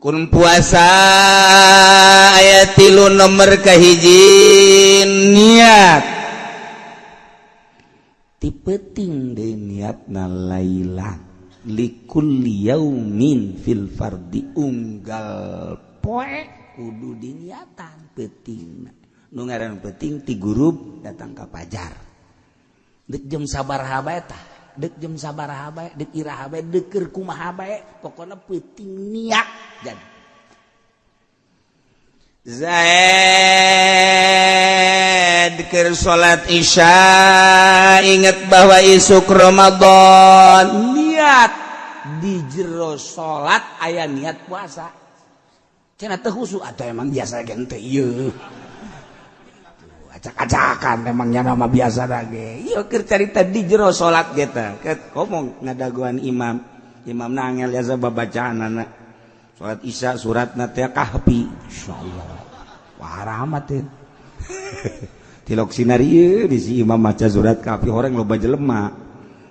Kun puasa ayat 3 nomor kahiji niat ti peuting deui niatna lailan likulli yaumin fil fardi unggal poe kudu diniatan peuting nu ngaran peuting ti gurub datang ka pajar deuk jam sabaraha bae tah dek jam sabaraha bae dek iraha bae deukeur kumaha bae pokona peuting niat jadi Zaid keur salat Isya inget bahwa isuk Ramadan niat di jero salat aya niat puasa cenah teu khusyuk atau emang biasa ge teu ieu acak-acakan emangnya nama biasa lagi. Iya keur carita di jero salat ge tah ngomong ngadaguan imam imam nangel biasa babacaanana salat Isya suratna teh Kahfi insyaallah wah rahmat teh tilok sinar ieu di si imam maca surat Kahfi horeng loba jelema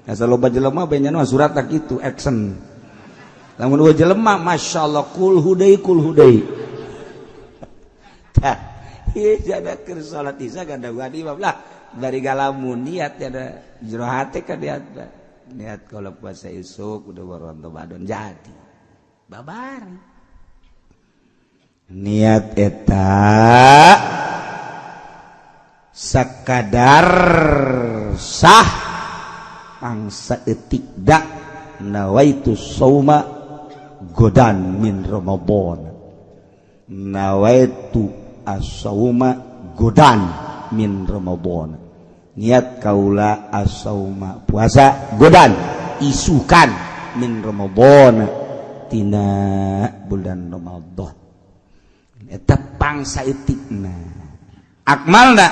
asa loba jelema beunyeun mah surat tak kitu action lamun eueuh jelema masyaallah kul hudai tah ieu jada keur salat Isya gadaguan imam lah dari galamun niat ada jero hate ka niat niat kalau puasa isuk udah baru Ramadan jadi babar niat eta sakadar sah pangsa etik dak nawaitu sauma godan min Ramadan nawaitu as-sauma godan min Ramadan niat kaula as-sauma puasa godan isukan min Ramadan tina bulan Ramadan eta pangsa etikna akmalna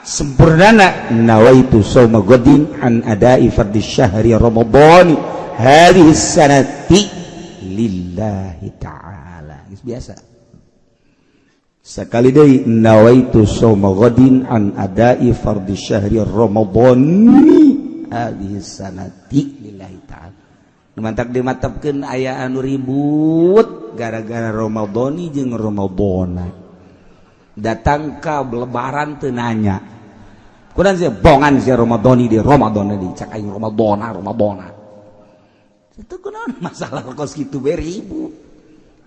sempurnana nawaitu sauma godin an adai fardhi syahri Ramadan hadhihi sanati lillahi ta'ala geus biasa sekali deui nawaitu sauma godin an adai fardhi syahri Ramadan hadhihi sanati lillahi ta'ala mantak dimatapkeun aya anu ribut gara-gara Ramadhani jeung Ramadhana datang ka lebaran teu nanya kudan sih bongan sih Ramadhani di Ramadhana di cak aing Ramadhana Ramadhana itu kunaon masalah kos kitu bae ribut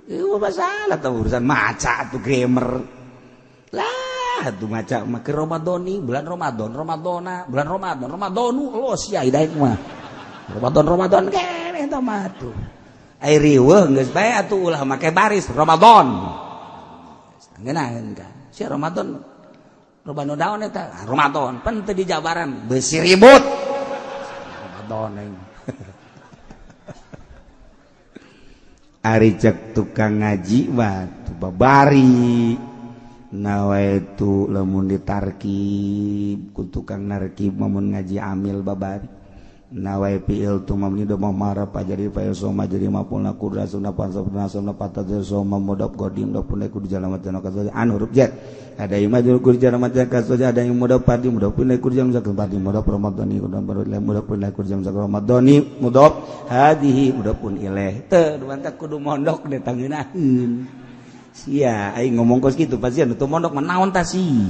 ieu masalah tah urusan maca atuh grammar lah atuh maca mah ke Ramadhani bulan Ramadan Ramadhana bulan Ramadan Ramadhanu los ya hidaek mah Ramadan Ramadan keneh eta mah tuh ai riweuh geus bae atuh ulah make baris Ramadan ngeunaheun ka si Ramadan loba nu daun eta Ramadan pan teu dijabaran beusi ribut Ramadan aing ari cek tukang ngaji mah babari nawaitu lamun ditarkib ku tukang narkib mun ngaji amil babari nawai fi'il tu mamni do marah jadi fa'il soma jadi maf'ul kurra sunna pansabna sunna patad soma mudab qadim do pun kudu jalan matan kasoja an huruf jar ada yang majrur kudu jalan matan kasoja ada yang mudab padi mudab pun kudu jalan matan padi mudab ramadhani kudu baru mudab pun kudu jalan ramadhani mudab hadhihi mudab pun ilaih teu mantap kudu mondok deh tangeunaheun sia aing ngomong kos kitu pasti anu teu mondok mah naon tah sih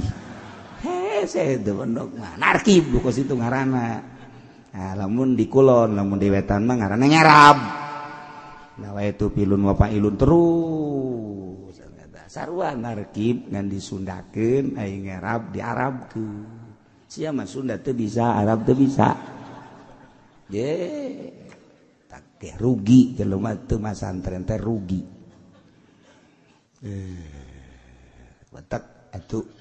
hese teu mondok mah narkib kos itu ngaranna. Nah, lamun di kulon, lamun di wetan mah ngaranna nyarab. Nah, itu pilun wa fa'ilun terus. Sarua narkib ngan disundakeun aing ngarab diarabkeun. Sia mah Sunda teu bisa, Arab teu bisa. Ye, tak rugi jelema teu masantren teh rugi. Batak atuh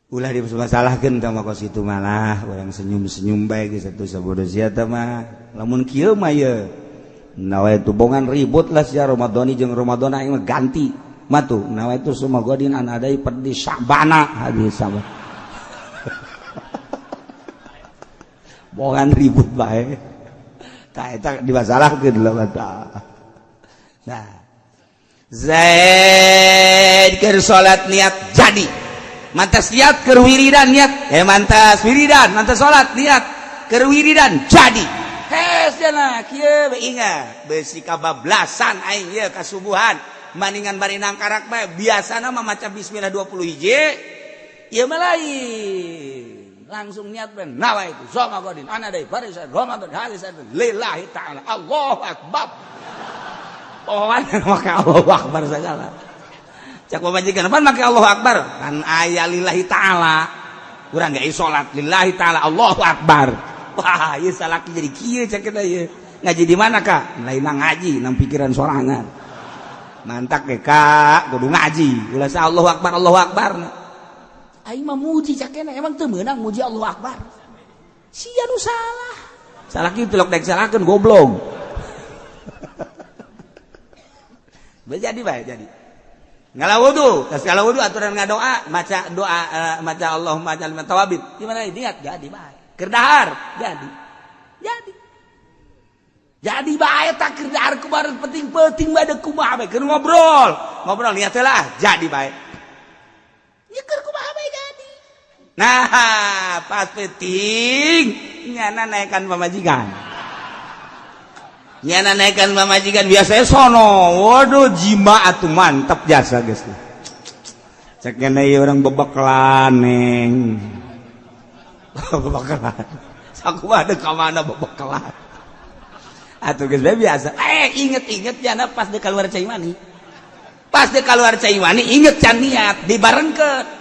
ulah dimasalahkeun tah mah kos kitu malah urang senyum-senyum bae geus atuh sabodo sia teh mah lamun kieu mah ye nawaitu bongan ribut lah sia Ramadhani jeung Ramadhana aing mah ganti matuh nawaitu sumagodin an adai perdi Sya'bana hadis sama bongan ribut bae tah eta dimasalahkeun lah tah. Nah Zaid keur salat niat jadi Mantas niat keur wiridan niat. Mantas wiridan, mantas salat niat keur wiridan jadi. Hes jana kieu we ingat besi kabablasan aing ieu kasubuhan. Maningan bari nangkarak bae biasana mah maca bismillah 20 hiji. Ieu mah lain. Langsung niat ben nawaitu soma godin ana dai barisan Ramadan halisan lillahi ta'ala Allahu akbar. Pohoan make Allahu akbar segala. Cak pamajikan pan make Allahu akbar kan aya lillahi ta'ala. Urang ge salat lillahi ta'ala Allahu akbar. Wah, ieu salaki jadi kieu cak kita ieu. Ngaji di mana Kak? Lain ngaji nang pikiran sorangan. Mantak ge Kak, kudu ngaji. Ulah sa Allahu akbar Allahu akbar. Aing mah muji cakena emang teu meunang muji Allahu akbar. Sia nu salah. Salah kitu lok dek salahkeun goblok. Jadi bae jadi. Ngala wudu, tas ngala wudu aturan ngadoa, maca doa maca Allahumma ij'alni minat tawabin. Gimana niat jadi bae. Keur dahar jadi. Jadi. Jadi bae tak keur dahar kumaha penting-penting bae deuk kumaha bae keur ngobrol. Ngobrol niat heula jadi bae. Ya keur kumaha bae jadi. Nah, pas penting nyana naikkan pamajikan. Nyana naikkan pamajikan biasanya sono. Waduh jima atuh mantap jasa geus. Cek ngene ieu urang bebekelan neng. Bebekelan. Sakumaha deuk ka mana bebekelan. Atuh geus bae biasa. Inget-inget nyana pas deuk kaluar cai mani. Pas deuk kaluar cai mani inget can niat dibarengkeun.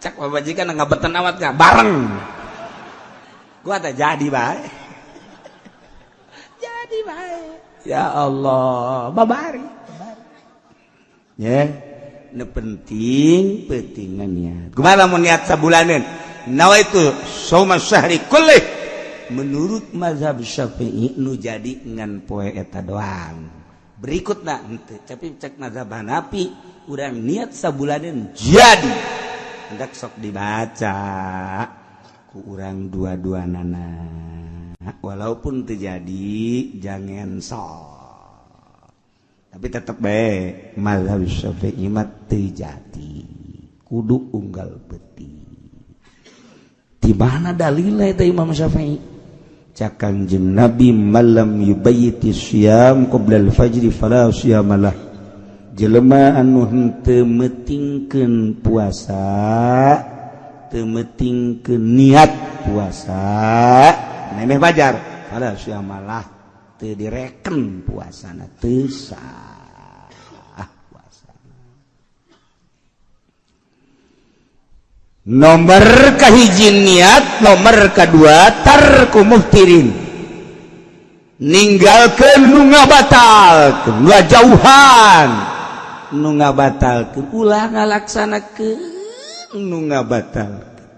Cak pamajikan ngabeten awat nggak bareng gua tak jadi bae. Jadi bae ya Allah babari ya nu penting pentingan niat kumaha lamun niat sabulaneun nawaitu shauma syahri kullih menurut mazhab Syafi'i nu jadi ngan poe eta doang berikutna henteu tapi cek mazhab Hanafi urang niat sabulaneun jadi hendak sok dibaca ku urang dua-dua nana walaupun terjadi jangan sok tapi tetep bae mazhab Syafi'i mah teu jadi kudu unggal beuti di mana dalilna eta Imam Syafi'i cak Kanjeng Nabi malam yubayyiti syiyam qabla al-fajri fala syiyamalah jelema anu henteu meutingkeun puasa teu meutingkeun niat puasa memeh fajar fala syamalah teu direken puasana teu sah puasa. Nomor kahiji niat, nomor kadua tarku muftirin ninggalkeun nu ngabatalkeun ngajauhan nu ngabatalkeun ulah ngalaksanakeun nu ngabatalkeun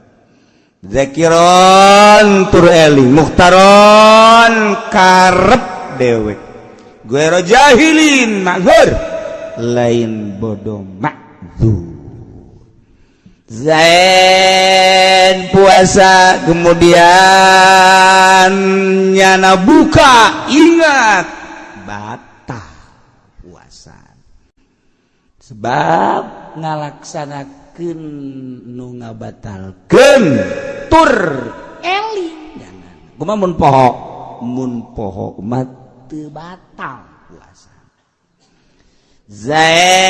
zakiron tur eling muhtaron karep dewek guero jahilin ma'zur lain bodoh ma'zur. Zain puasa kemudian nyana buka ingat batal puasa sebab ngalaksanakeun nu ngabatalkeun tur eling jangan kumaha mun poho mah teu batal puasa. Zain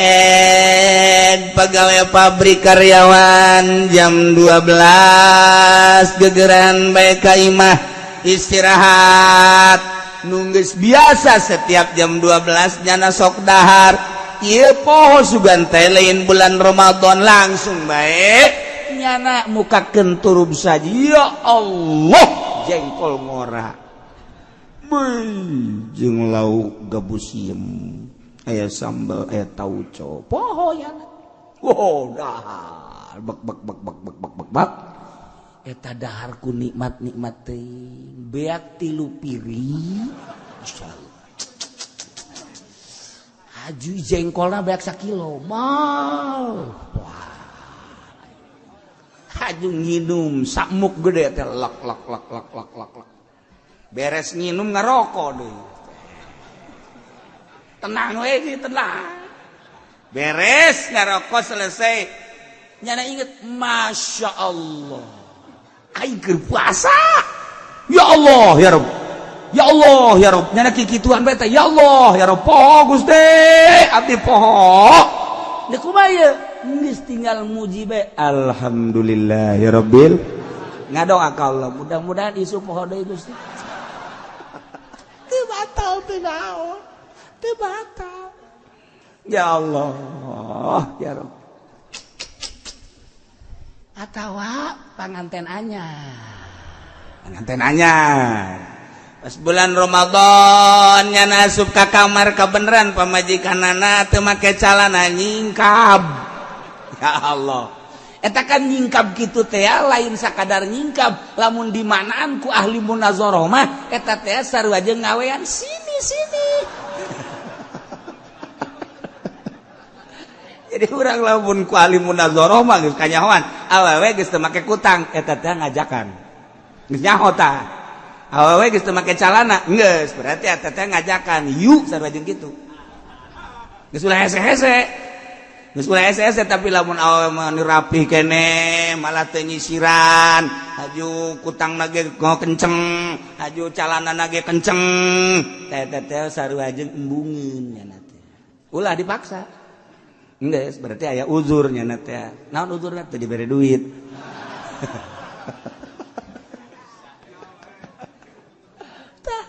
pegawai pabrik karyawan jam 12 gegeran bae ka imah istirahat nunggus biasa setiap jam 12 nyana sok dahar ieu poho sugan teh lain bulan Ramadan langsung bae nyana mukakeun turub saja ya Allah jengkol ngora beuh jeung lauk gabusiem aya sambal aya tauco poho ya wow dahar bek bek bek bek bek bek bek bek eta dahar ku nikmat nikmat teuing beak 3 piring insyaallah haju jengkolna beak sakilo mal wah haju nginum sakmuk gede teh lak lak lak lak lak lak lak beres nginum ngarokok deui. Tenang we, tenang. Beres ngarokok selesai. Nyana inget, Masya Allah. Aing keur puasa. Ya Allah, ya Rabb. Ya Allah, ya Rabb. Nyana kikituan bae teh. Ya Allah, ya Rabb. Poho Gusti, abdi poho. Deuk kumaha ieu? Geus tinggal muji bae. Alhamdulillah ya Rabbil. Ngadoa ka Allah, mudah-mudahan isu poho deui Gusti. Teu batal teu naon. Teu batal. Ya Allah, ya Rabb. Atawa panganten anyar. Panganten anyar. Pas bulan Ramadan nya asup ka kamar kebeneran pamajikanana teu make calana nyingkab. Ya Allah. Eta kan nyingkab kitu teh lain sakadar nyingkab, lamun dimanaan ku ahli munazarah mah eta teh sarua jeung ngawean sini-sini. Jadi urang lamun ku ahli munazarah mah geus kanyahoan, awewe geus teu make kutang eta teh ngajakan. Geus nyaho tah. Awewe geus teu make calana, geus berarti eta teh ngajakan yuk sarua jeung kitu. Geus ulah hese-hese. Geus ulah hese-hese tapi lamun awewe mah rapih keneh malah teu nyisiran, haju kutangna ge kenceng, haju calanana ge kenceng. Eta teh sarua jeung embungeun nya teh. Ulah dipaksa. Geus berarti aya uzurnya na teh. Naon uzurna teh dibere duit. Tah.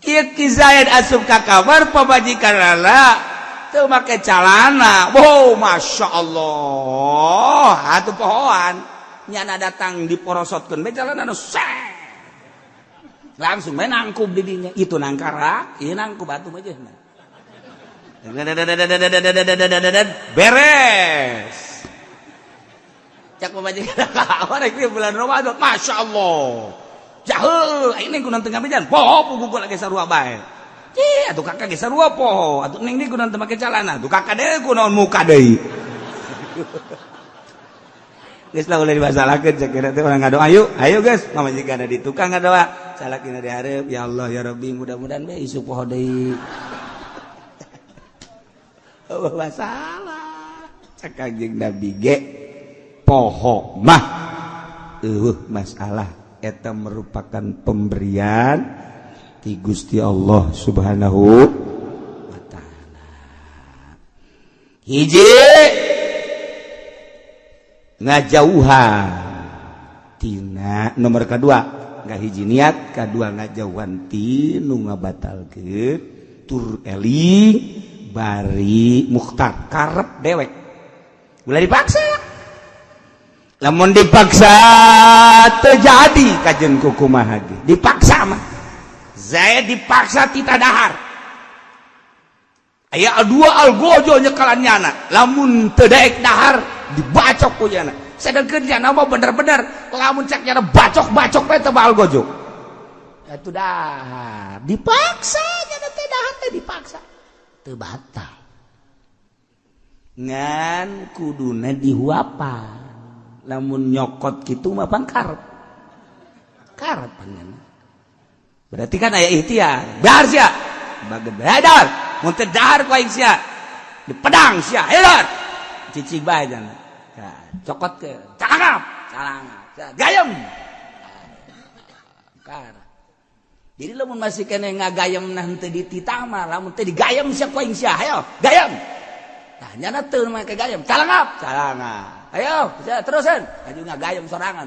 Ieu Ki Zaid asup ka kamar pamajikanana teu make calana. Wow, Masya Allah. Atuh pohoan. Nyana datang diporosotkeun bae calana nu langsung bae nangkub di dinya. Itu nangkara, ieu nangkub atuh mah jeung. Beres. Cak pamajikan rek bulan Ramadan, Masya Allah. Jahul, ini kunan tengah bejan. Poho pugu lagi sarua bae. Cih, atuh kakak ge sarua poho. Atuh ning di kunan teu make calana. Atuh kakak deui kunaon muka deui. Geus lah ulah dimasalahkeun cek kira teh urang ngadoa ayo, ayo geus pamajikan di tukang ngadoa. Salakina di hareup, ya Allah ya Rabbi mudah-mudahan bae isuk poho deui. Masalah cek Kanjeng Nabi ge poho mah eueuh masalah eta merupakan pemberian ti Gusti Allah Subhanahu wa taala. Hiji ngajauhan tina nomor kedua nggak hiji niat kedua ngajauhan ti nu ngabatalkeun tur eling bari mukhtar karep dewek ulah dipaksa lamun dipaksa terjadi kajen kukumaha ge dipaksa mah Zaid dipaksa tita dahar aya dua algojo nyekalan nyana lamun teu daek dahar dibacok ku nyana sedangkeun nyana mah bener-bener lamun cek nyana bacok-bacok bae teu algojo atuh dahar dipaksa nyana teh dahar teh dipaksa teu batal ngan kuduna dihuapan lamun nyokot kitu mah pang karep karep pangan berarti kan aya ikhtiar dahar sia bageun dahar mun teu dahar ku aing sia di pedang sia hayo cicing bae jana cokot ke calangap calangap gayem karep. Jadi lamun masih kene ngagayem nah henteu dititah mah lamun teu digayem sia ku aing sia hayo gayem. Tah nyana teu make gayem calangap calangap. Ayo terusan aju ngagayem sorangan.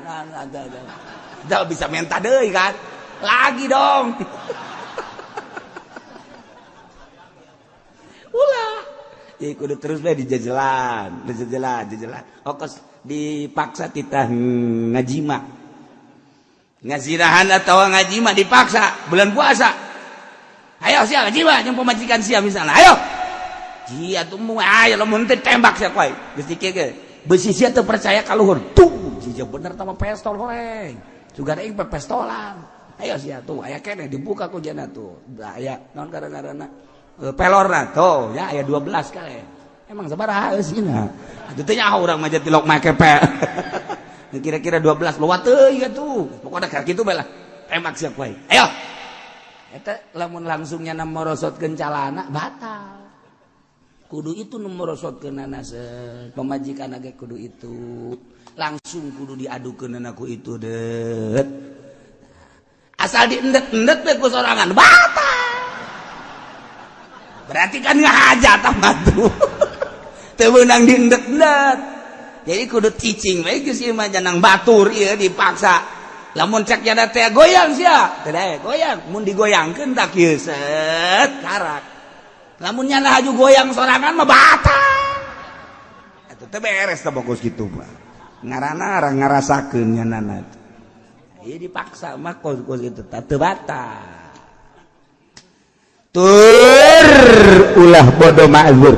Udah bisa minta deui kan. Lagi dong. Ulah. Ya kudu terus bae dijejelan, dijejelan, dijejelan. Okos dipaksa titah ngajima. Ngazirahan atau ngajima dipaksa bulan puasa. Ayo sia ngajima jeung pamajikan sia misalnya. Ayo. Jia tuh mu ayo lamun teu tembak sia koe. Geus kieu ge. Beusi sia teu percaya ka luhur. Tuh, jija bener tah mah pestol horeng. Sugan aing pestolan. Ayo sia tuh aya keneh dibuka ku jana tuh. Aya naon gara-garana pelorna tuh ya aya 12 kali. Emang sabaraha eusina. Atuh teh nyaho urang mah tilok make pel. Kira-kira 12 lewat teuing atuh. Pokona ka kitu bae lah. Tembak sia koe. Ayo. Eta lamun langsungnya na morosotkeun calana batal. Kudu itu nu morosotkeunana pamajikan ge kudu itu. Langsung kudu diadukeunana ku itu det. Asal diendet-endet we ku sorangan batal. Berarti kan ngahaja tah mah tuh. Teu meunang diendet-endet. Jadi kudu cicing we geus ieu mah janang batur ieu dipaksa. Lamun cek jada teh goyang sia, teu daek goyang, mun digoyangkeun tak kieu set karak. Lamun nyana haju goyang sorangan mah batal. Eta teh beres teh bagus kitu mah. Ngaranna ngarasakeun nyanana. Ieu dipaksa mah kos-kos kitu teh teu batal. Tur ulah bodoh ma'zur.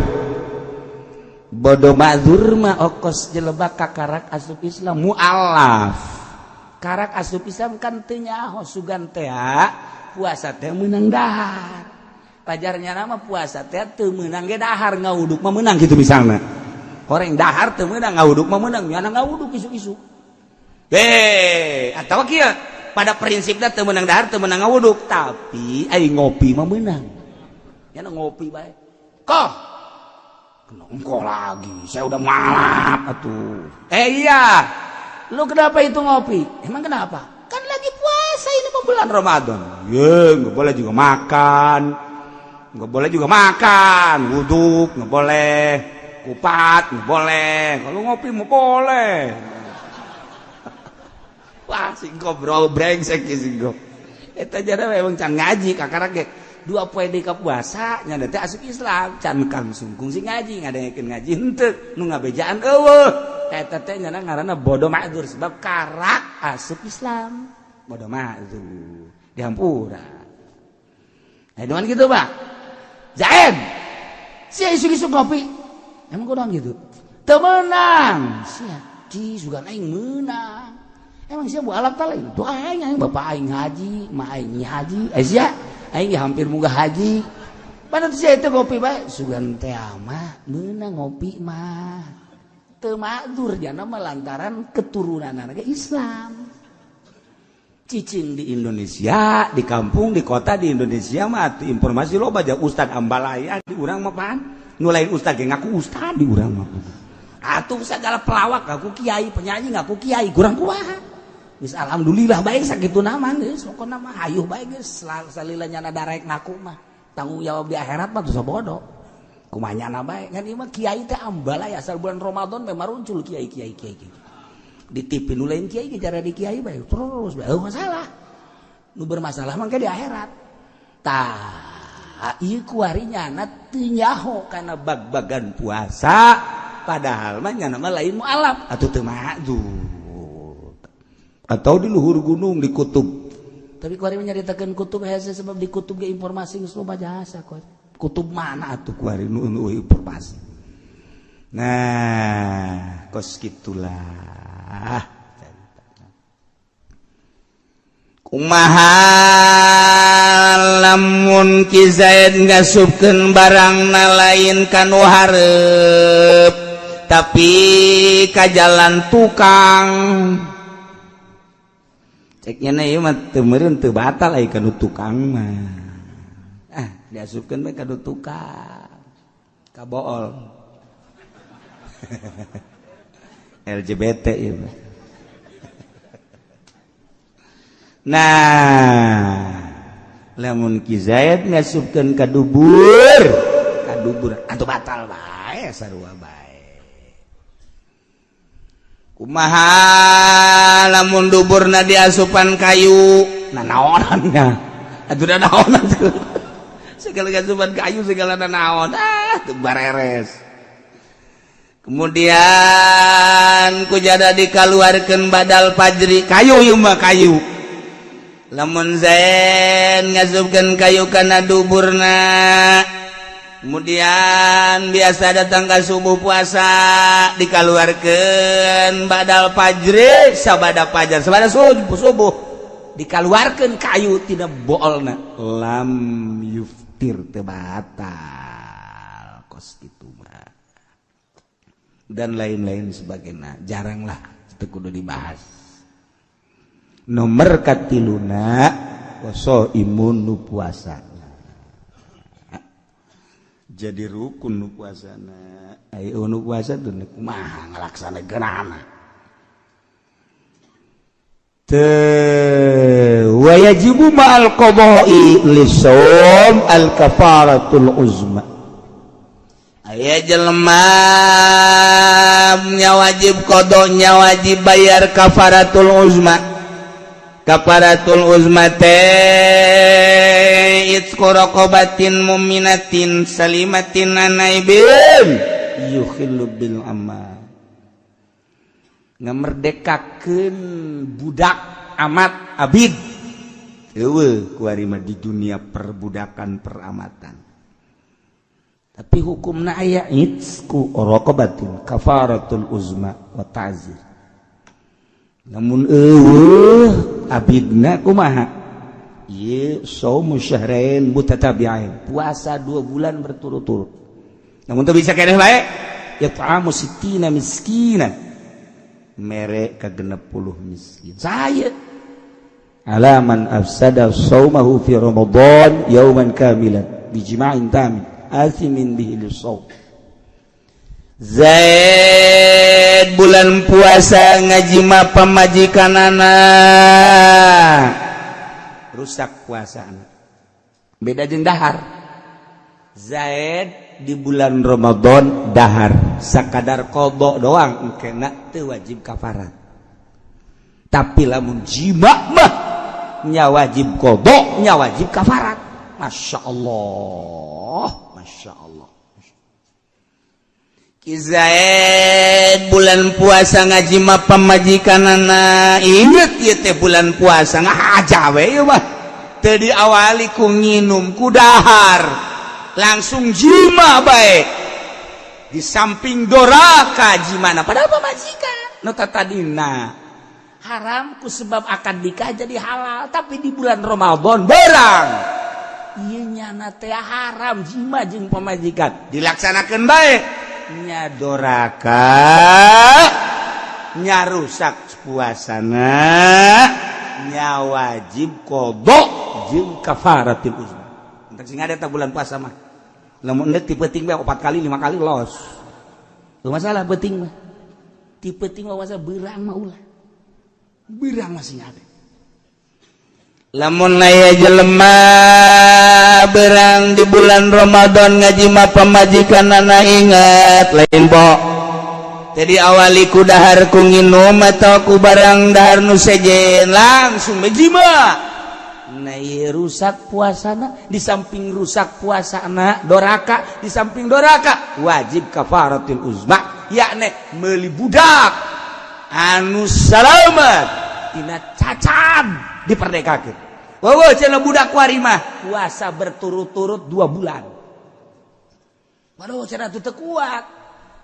Bodoh ma'zur mah okos jelema kakarak asup Islam mualaf. Karak asup Islam kan teu nyaho sugan teh puasa teh meunang dahar. Pajarnya nama puasa teh teu meunang ge dahar ngawuduk mah meunang kitu misalna. Horeng dahar teu meunang ngawuduk mah meunang nyana ngawuduk isuk-isuk. Atawa kieu pada prinsipnya teu meunang dahar teu meunang ngawuduk tapi ai ngopi mah meunang. Nyana ngopi bae. Koh engko lagi saya udah malap atuh. Iya. Lu kenapa itu ngopi? Emang kenapa? Kan lagi puasa ini bulan Ramadan. Ya, nggak boleh juga makan. Nggak boleh juga makan. Wuduk, nggak boleh. Kupat, nggak boleh. Kalau ngopi mau boleh. Wah, singko bro, brengsek ya singko. Eta jada memang can ngaji kakarak ge. 2 poe deui ka puasa nya teh asup Islam, can kang sungkung sing ngaji, ngadengekeun ngaji henteu, nu ngabejaan eueuh. Eta teh nyana ngaranna bodoh ma'dzur sebab karak asup Islam. Bodoh ma'dzur dihampura. Nah, dengan gitu, Pak. Zaid. Sia isuk-isuk ngopi. Emang kunaon gitu? Teu meunang. Sia di sugan aing meunang. Emang sia mualaf ta lain? Tuh aing aing bapak aing haji, ma aing haji. Eh sia aing hampir munggah haji. Padahal sia itu ngopi bae sugan teh mah meunang ngopi mah. Teu ma'dzur jana mah lantaran keturunan ke Islam. Cicing di Indonesia, di kampung, di kota di Indonesia mah informasi loba aja ustad ambalaya di urang mah pan. Nu lain ustad ge ngaku ustad di urang mah. Atuh segala pelawak ngaku kiai, penyanyi ngaku kiai, kurang kumaha. Geus alhamdulillah bae sakitu nama geus, pokona mah hayuh bae geus salila nyana darek ngaku mah. Tanggung jawab di akhirat mah dosa bodoh. Kumaha nyana bae ngan ieu mah kiai teh ambalaya asal bulan Ramadan memang muncul kiai kiai kiai. Di TV nu lain kiai ge cara di kiai bae terus bae masalah. Nu bermasalah mah di akhirat. Tah ieu kuari nyana teu nyaho kana bag-bagan puasa padahal mah nyana mah lain mualaf atuh teu ma'dzur. Atau di luhur gunung di kutub. Tapi kuari mah nyaritakeun kutub hese sebab di kutub ge informasi geus loba jasa kok. Kutub mana atuh kuari nu informasi. Nah, kos gitulah. Kumaha lamun Ki Zaid ngasupkeun barangna lain kanu hareup tapi ka jalan tukang. Ceknya na ieu mah teu meureun teu batal ai kanu tukang mah. Ah, diasupkeun bae kanu tukang. Kabool. LGBT ieu mah. Nah, lamun Ki Zaid ngasupkeun ka dubur atuh batal bae sarua bae. Kumaha lamun duburna diasupan kayu, nanaonannya. Atuh nanaonan tuh. Segala asupan kayu segala nanaon, ah teu bareres. Kemudian kujada dikaluarkeun badal fajri, kayu ieu mah kayu. Lamun Zaid ngasupkeun kayu kana duburna, kemudian biasa datang ke subuh puasa dikaluarkeun badal fajri sabada fajar sabada subuh subuh dikaluarkeun kayu tina boolna lam yuftir teu batal kos kitu mah dan lain-lain sebagainya jaranglah teu kudu dibahas. Nomor katiluna Wasaimun nu puasa. Jadi rukun nu puasana. Ayo nu puasa tuh kumaha ngalaksanakeunana. Teu wa yajibu ma'al qada'i lisawm al kafaratul uzma. Aya jelema nya wajib qadanya wajib bayar kafaratul uzma. Kafaratul uzma teh itqu raqabatin mu'minatin salimatin anaibin yukhillu bil amal. Ngamerdekakeun budak amat abid. Eueuh kuari mah di dunia perbudakan peramatan. Tapi hukumna aya itqu raqabatin kafaratul uzma wa ta'zir. Namun eueuh abidna kumaha? Ieu saumu syahrain mutatabi'ain, puasa 2 bulan berturut-turut. Namun teu bisa keneh bae, it'amu sittina miskina. Mere ka 60 miskin. Saya alaman afsada saumahu fi Ramadan yauman kamilan bijima'in tamin asimin bihi lisawm. Zaid bulan puasa ngajima pamajikanana rusak puasana. Beda jeung dahar. Zaid di bulan Ramadan dahar sakadar qada doang engkena teu wajib kafarat. Tapi lamun jima mah nya wajib qada, nya wajib kafarat. Masya Allah, Masya Allah. Ki Zaid bulan puasa ngajima pamajikanana inget ieu teh bulan puasa ngahaja we ieu mah teu diawali ku nginum ku dahar langsung jima bae di samping doraka jimana padahal pamajikan nu tadina haram ku sebab akad nikah jadi halal tapi di bulan Ramadan berang ieu nyana teh haram jima jeung pamajikan dilaksanakeun bae nya doraka nya rusak puasana nya wajib qada jeung kafaratul uzma. Entar sing ada bulan puasa mah lamun endek ti peuting bae 4 kali 5 kali los. Teu masalah peuting mah. Ti peuting mah puasa beurang mah ulah. Beurang masih ada. Lamun aya jelema berang di bulan Ramadan ngajima pamajikanana ingat lain po jadi awali ku dahar ku nginum atau ku barang dahar nu sejen langsung bejima. Nah ieu rusak puasana di samping rusak puasana doraka di samping doraka wajib kafaratul uzma yakni meuli budak anu salamat tina cacat diperdekakeun. Wah, cenah budak kuari mah puasa berturut-turut 2 bulan. Waduh, cenah teu kuat.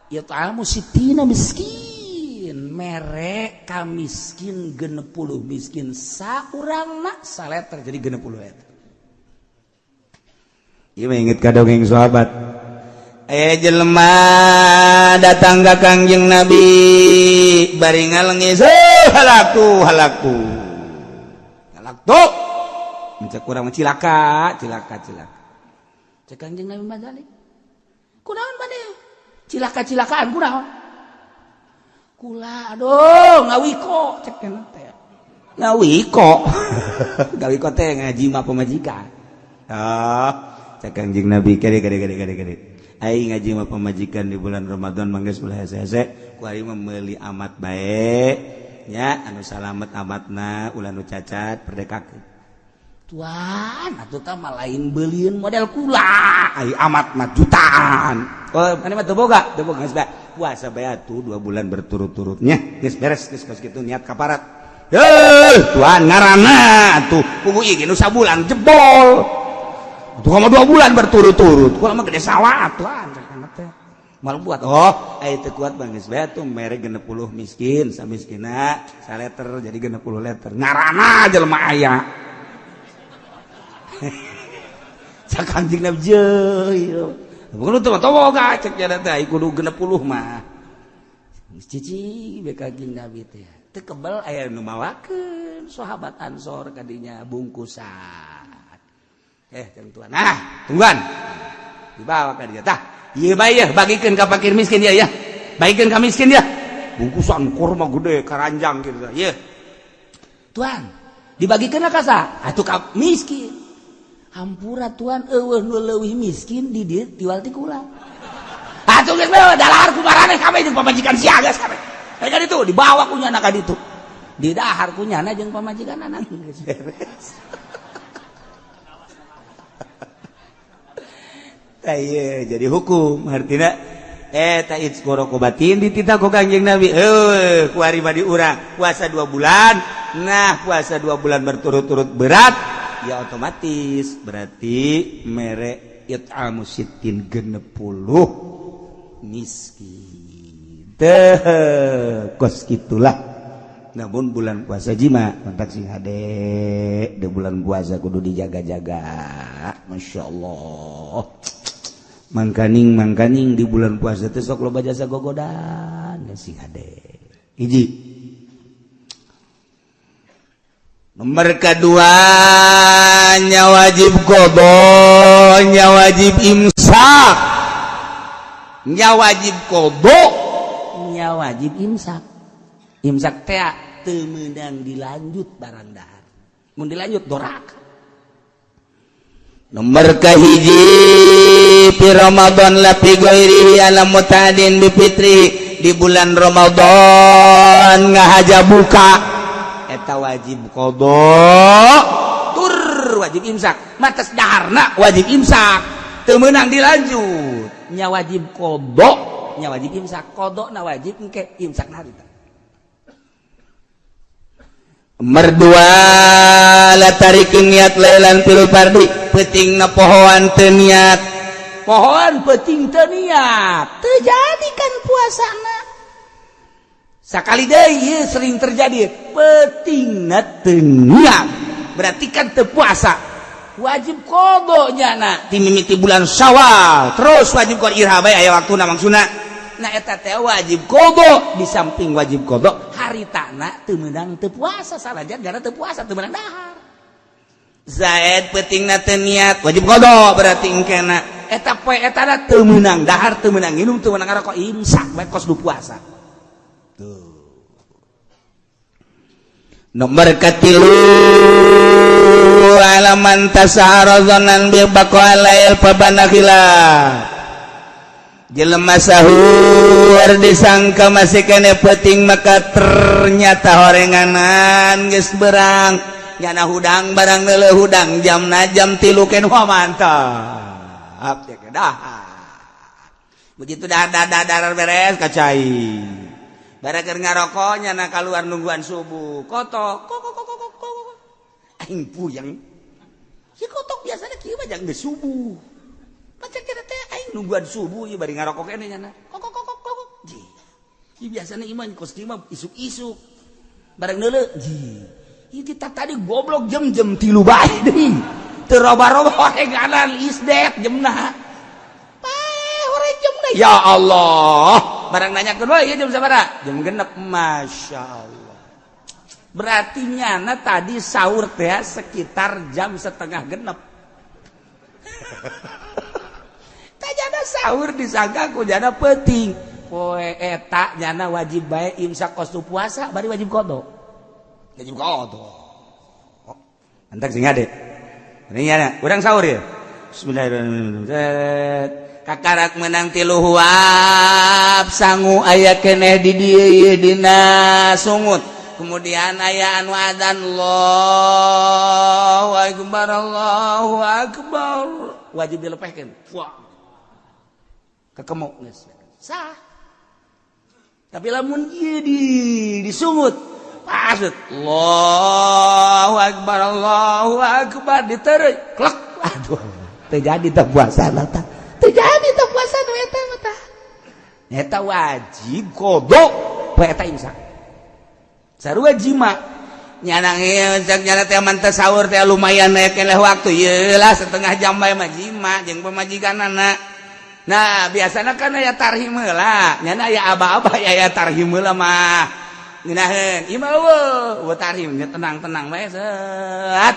Ya ta'amu sitina miskin, mere ka miskin 60 miskin saurangna saleter jadi 60 eta. Ieu mah inget ka dongeng sahabat. Aya jelema datang ka Kangjeng Nabi bari ngalengis, halaku halaku. Halaktu. Mencek kurang cilaka, cilaka, cilaka. Cek Kangjeng Nabi Mazali. Kunaon maneh? Cilaka-cilakaan kunaon? Kula aduh ngawiko cek teh. Ngawiko. Ngawiko teh ngaji mah pamajikan. Ah, cek Kangjeng Nabi kade kade kade kade kade. Aing ngaji mah pamajikan di bulan Ramadan mangga ulah hese-hese, ku aing mah meuli amat bae nya anu salamet amatna ulah nu cacat perdekakeun. Tuan atuh tah mah lain beulieun model kula ai amat mah jutaan. Oh, maneh mah teu boga, teu boga geus bae. Puasa bae atuh 2 bulan berturut-turutnya. Geus beres geus kos kitu niat kaparat. Heuh, tuan ngaranna atuh pugu ieu nu sabulan jebol. Atuh mah 2 bulan berturut-turut. Kula mah gede sawah tuan teh. Mal buat oh, ai teu kuat bang geus bae atuh mere 60 miskin, samiskina saleter jadi 60 liter. Ngaranna jelema aya. Cak Kangjeng Nabi jeuh. Bukan teu boga cek nya teh kudu 60 mah. Cici be Kangjeng Nabi teh. Teu kebel aya nu mawakeun. Dibawakeun sahabat Ansor kadinya bungkusan. Jeung tuan. Nah, tungguan. Dibawa ka dinya tah. Ieu bae yeuh bagikeun ka fakir miskin ya ya. Bagikeun ka miskin ya. Bungkusan kurma gede karanjang gitu. Ieu. Tuan, dibagikeun ka saha? Atuh ka miskin. Hampura tuan eueuh nu leuwih miskin di dieu tiwal ti kula. Atuh geus bae dalahar ku maraneh kabeh jeung pamajikan sia geus kabeh. Kan itu dibawa ku nyana ka ditu. Didahar ku nyana jeung pamajikan anak geus beres. Tah ieu jadi hukum artina eta itsqorokobatin dititah ku Kangjeng Nabi. Heuh, kuari mah di urang puasa 2 bulan. Nah, puasa 2 bulan berturut-turut berat, ya otomatis berarti mere it'amu sittin 60 miskin. Teh kos kitulah. Namun bulan puasa jima kontak sing hade di bulan puasa kudu dijaga-jaga. Masya Allah. Mangkaning di bulan puasa teh sok loba jasa gogodan sing hade. Hiji. Nomor kedua nya wajib qadha, nya wajib imsak. Nya wajib qadha, nya wajib imsak. Imsak teh teu meunang dilanjut barang dahar. Mun dilanjut doraka. Nomor kahiji fi Ramadan la fi ghairihi ala mutadin bi fitri, di bulan Ramadan ngahaja buka eta wajib qadha tur wajib imsak. Matas daharna wajib imsak teu meunang dilanjut. Nya wajib qadha, nya wajib imsak. Qadha na wajib engke imsak na harita. Merdua la tarikin niat lailan fil fardi, peutingna pohoan teu niat. Pohoan peuting teu niat, teu jadi kan puasana. Sakali deui ieu sering terjadi, peutingna teu niat. Berarti kan teu puasa. Wajib qadha nyana ti mimiti bulan Syawal, terus wajib qadha irha bae aya waktuna maksudna. Nah eta teh wajib qadha, di samping wajib qadha haritana teu meunang teu puasa sanajan gara teu puasa teu meunang dahar. Zaid peutingna teu niat wajib qadha berarti engkena eta poe etana teu meunang dahar teu meunang nginum teu meunang ngarokok imsak bae kos du puasa. Tuh. Nomor katilu alaman tasahara dzanan bi baqa lail pabanakhila. Jelema sahur disangka masih kene peuting maka ternyata horenganan geus berang nyana hudang barang neuleuh hudang jamna jam 3 ken wah mantap ya kedah. Begitu dah dah beres kacai. Barang keur ngarokok nyana kaluar nungguan subuh. Kotok kok kok kok kok kok. Aing puyeng. Si kotok biasanya kieu mah jang geus subuh. Pacak kira teh aing nungguan subuh ieu bari ngarokok keneh nyana. Kok kok kok kok kok. Ji. Ieu biasana ieu mah kos kieu mah isuk-isuk. Barang neuleuh, ji. Ieu kita tadi goblok jam-jam 3 bae deui. Teu roba-roba horenganan isdet jemna. Pae horeng jemna. Ya Allah. Barang nanyakeun we ieu jam sabaraha? Jam 6. Masya Allah. Berarti nyana tadi sahur teh sekitar jam 5:30. Jana sahur disangka ku jana peuting. Poe eta jana wajib bae imsak kos puasa bari wajib qadha. Wajib qadha. Antak sing ade. Ini nyana urang sahur ya. Bismillahirrahmanirrahim. Kakarak menang 3 huap sangu aya keneh di dieu ieu dina sungut. Kemudian aya anu adzan Allahu akbar Allahu akbar. Wajib dilepehkeun. Wah. Kekemuk geus sah. Tapi lamun ieu di disungut pasut Allahu akbar Allahu akbar diteureuy klek aduh teu jadi teh puasa tah. Teu jadi teh puasa nu eta mah tah. Eta wajib qadha poe eta imsak. Sarua jima nyana cek nyana teh man teh sahur teh lumayan aya keneh waktu ieu lah setengah jam bae mah jima jeung pamajikanana. Nah biasanya kan aya tarhim heula, nyana aya aba-aba aya tarhim heula mah. ngeunaheun ieu mah eueuh tarhim tenang-tenang bae set.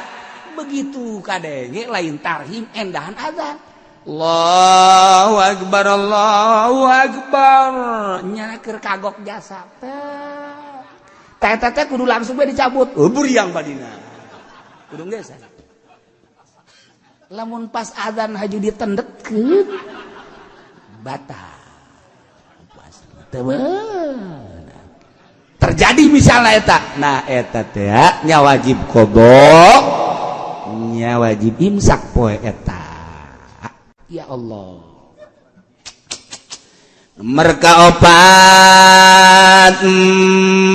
Begitu kadenge lain tarhim endahan azan. Allahu akbar Allahu akbar nya keur kagok jasa teh teh teh kudu langsung bae dicabut. Oh buriang badina. Kudu geus. Lamun pas azan haju ditendetkeun batal. Puasa teu terjadi misalnya eta. Nah eta teh nya wajib qada, nya wajib imsak poe eta. Ya Allah. Mereka opat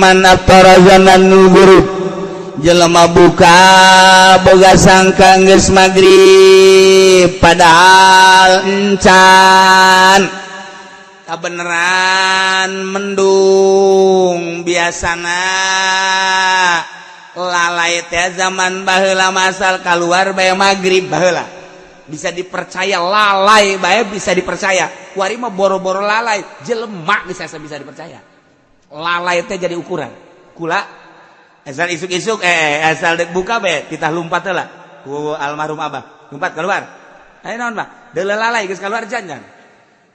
man aftara zanan ghurub jelema buka boga sangka geus magrib padahal encan kabeneran mendung biasana lalai teh zaman baheula masal keluar bae magrib baheula bisa dipercaya lalai bae bisa dipercaya kuari mah boro-boro lalai jelema bisa bisa dipercaya lalai teh jadi ukuran kula asal isuk-isuk asal dek buka bae titah lumpat heula ku almarhum abah lumpat keluar ayo naon bah deuleu lalai geus keluar jangan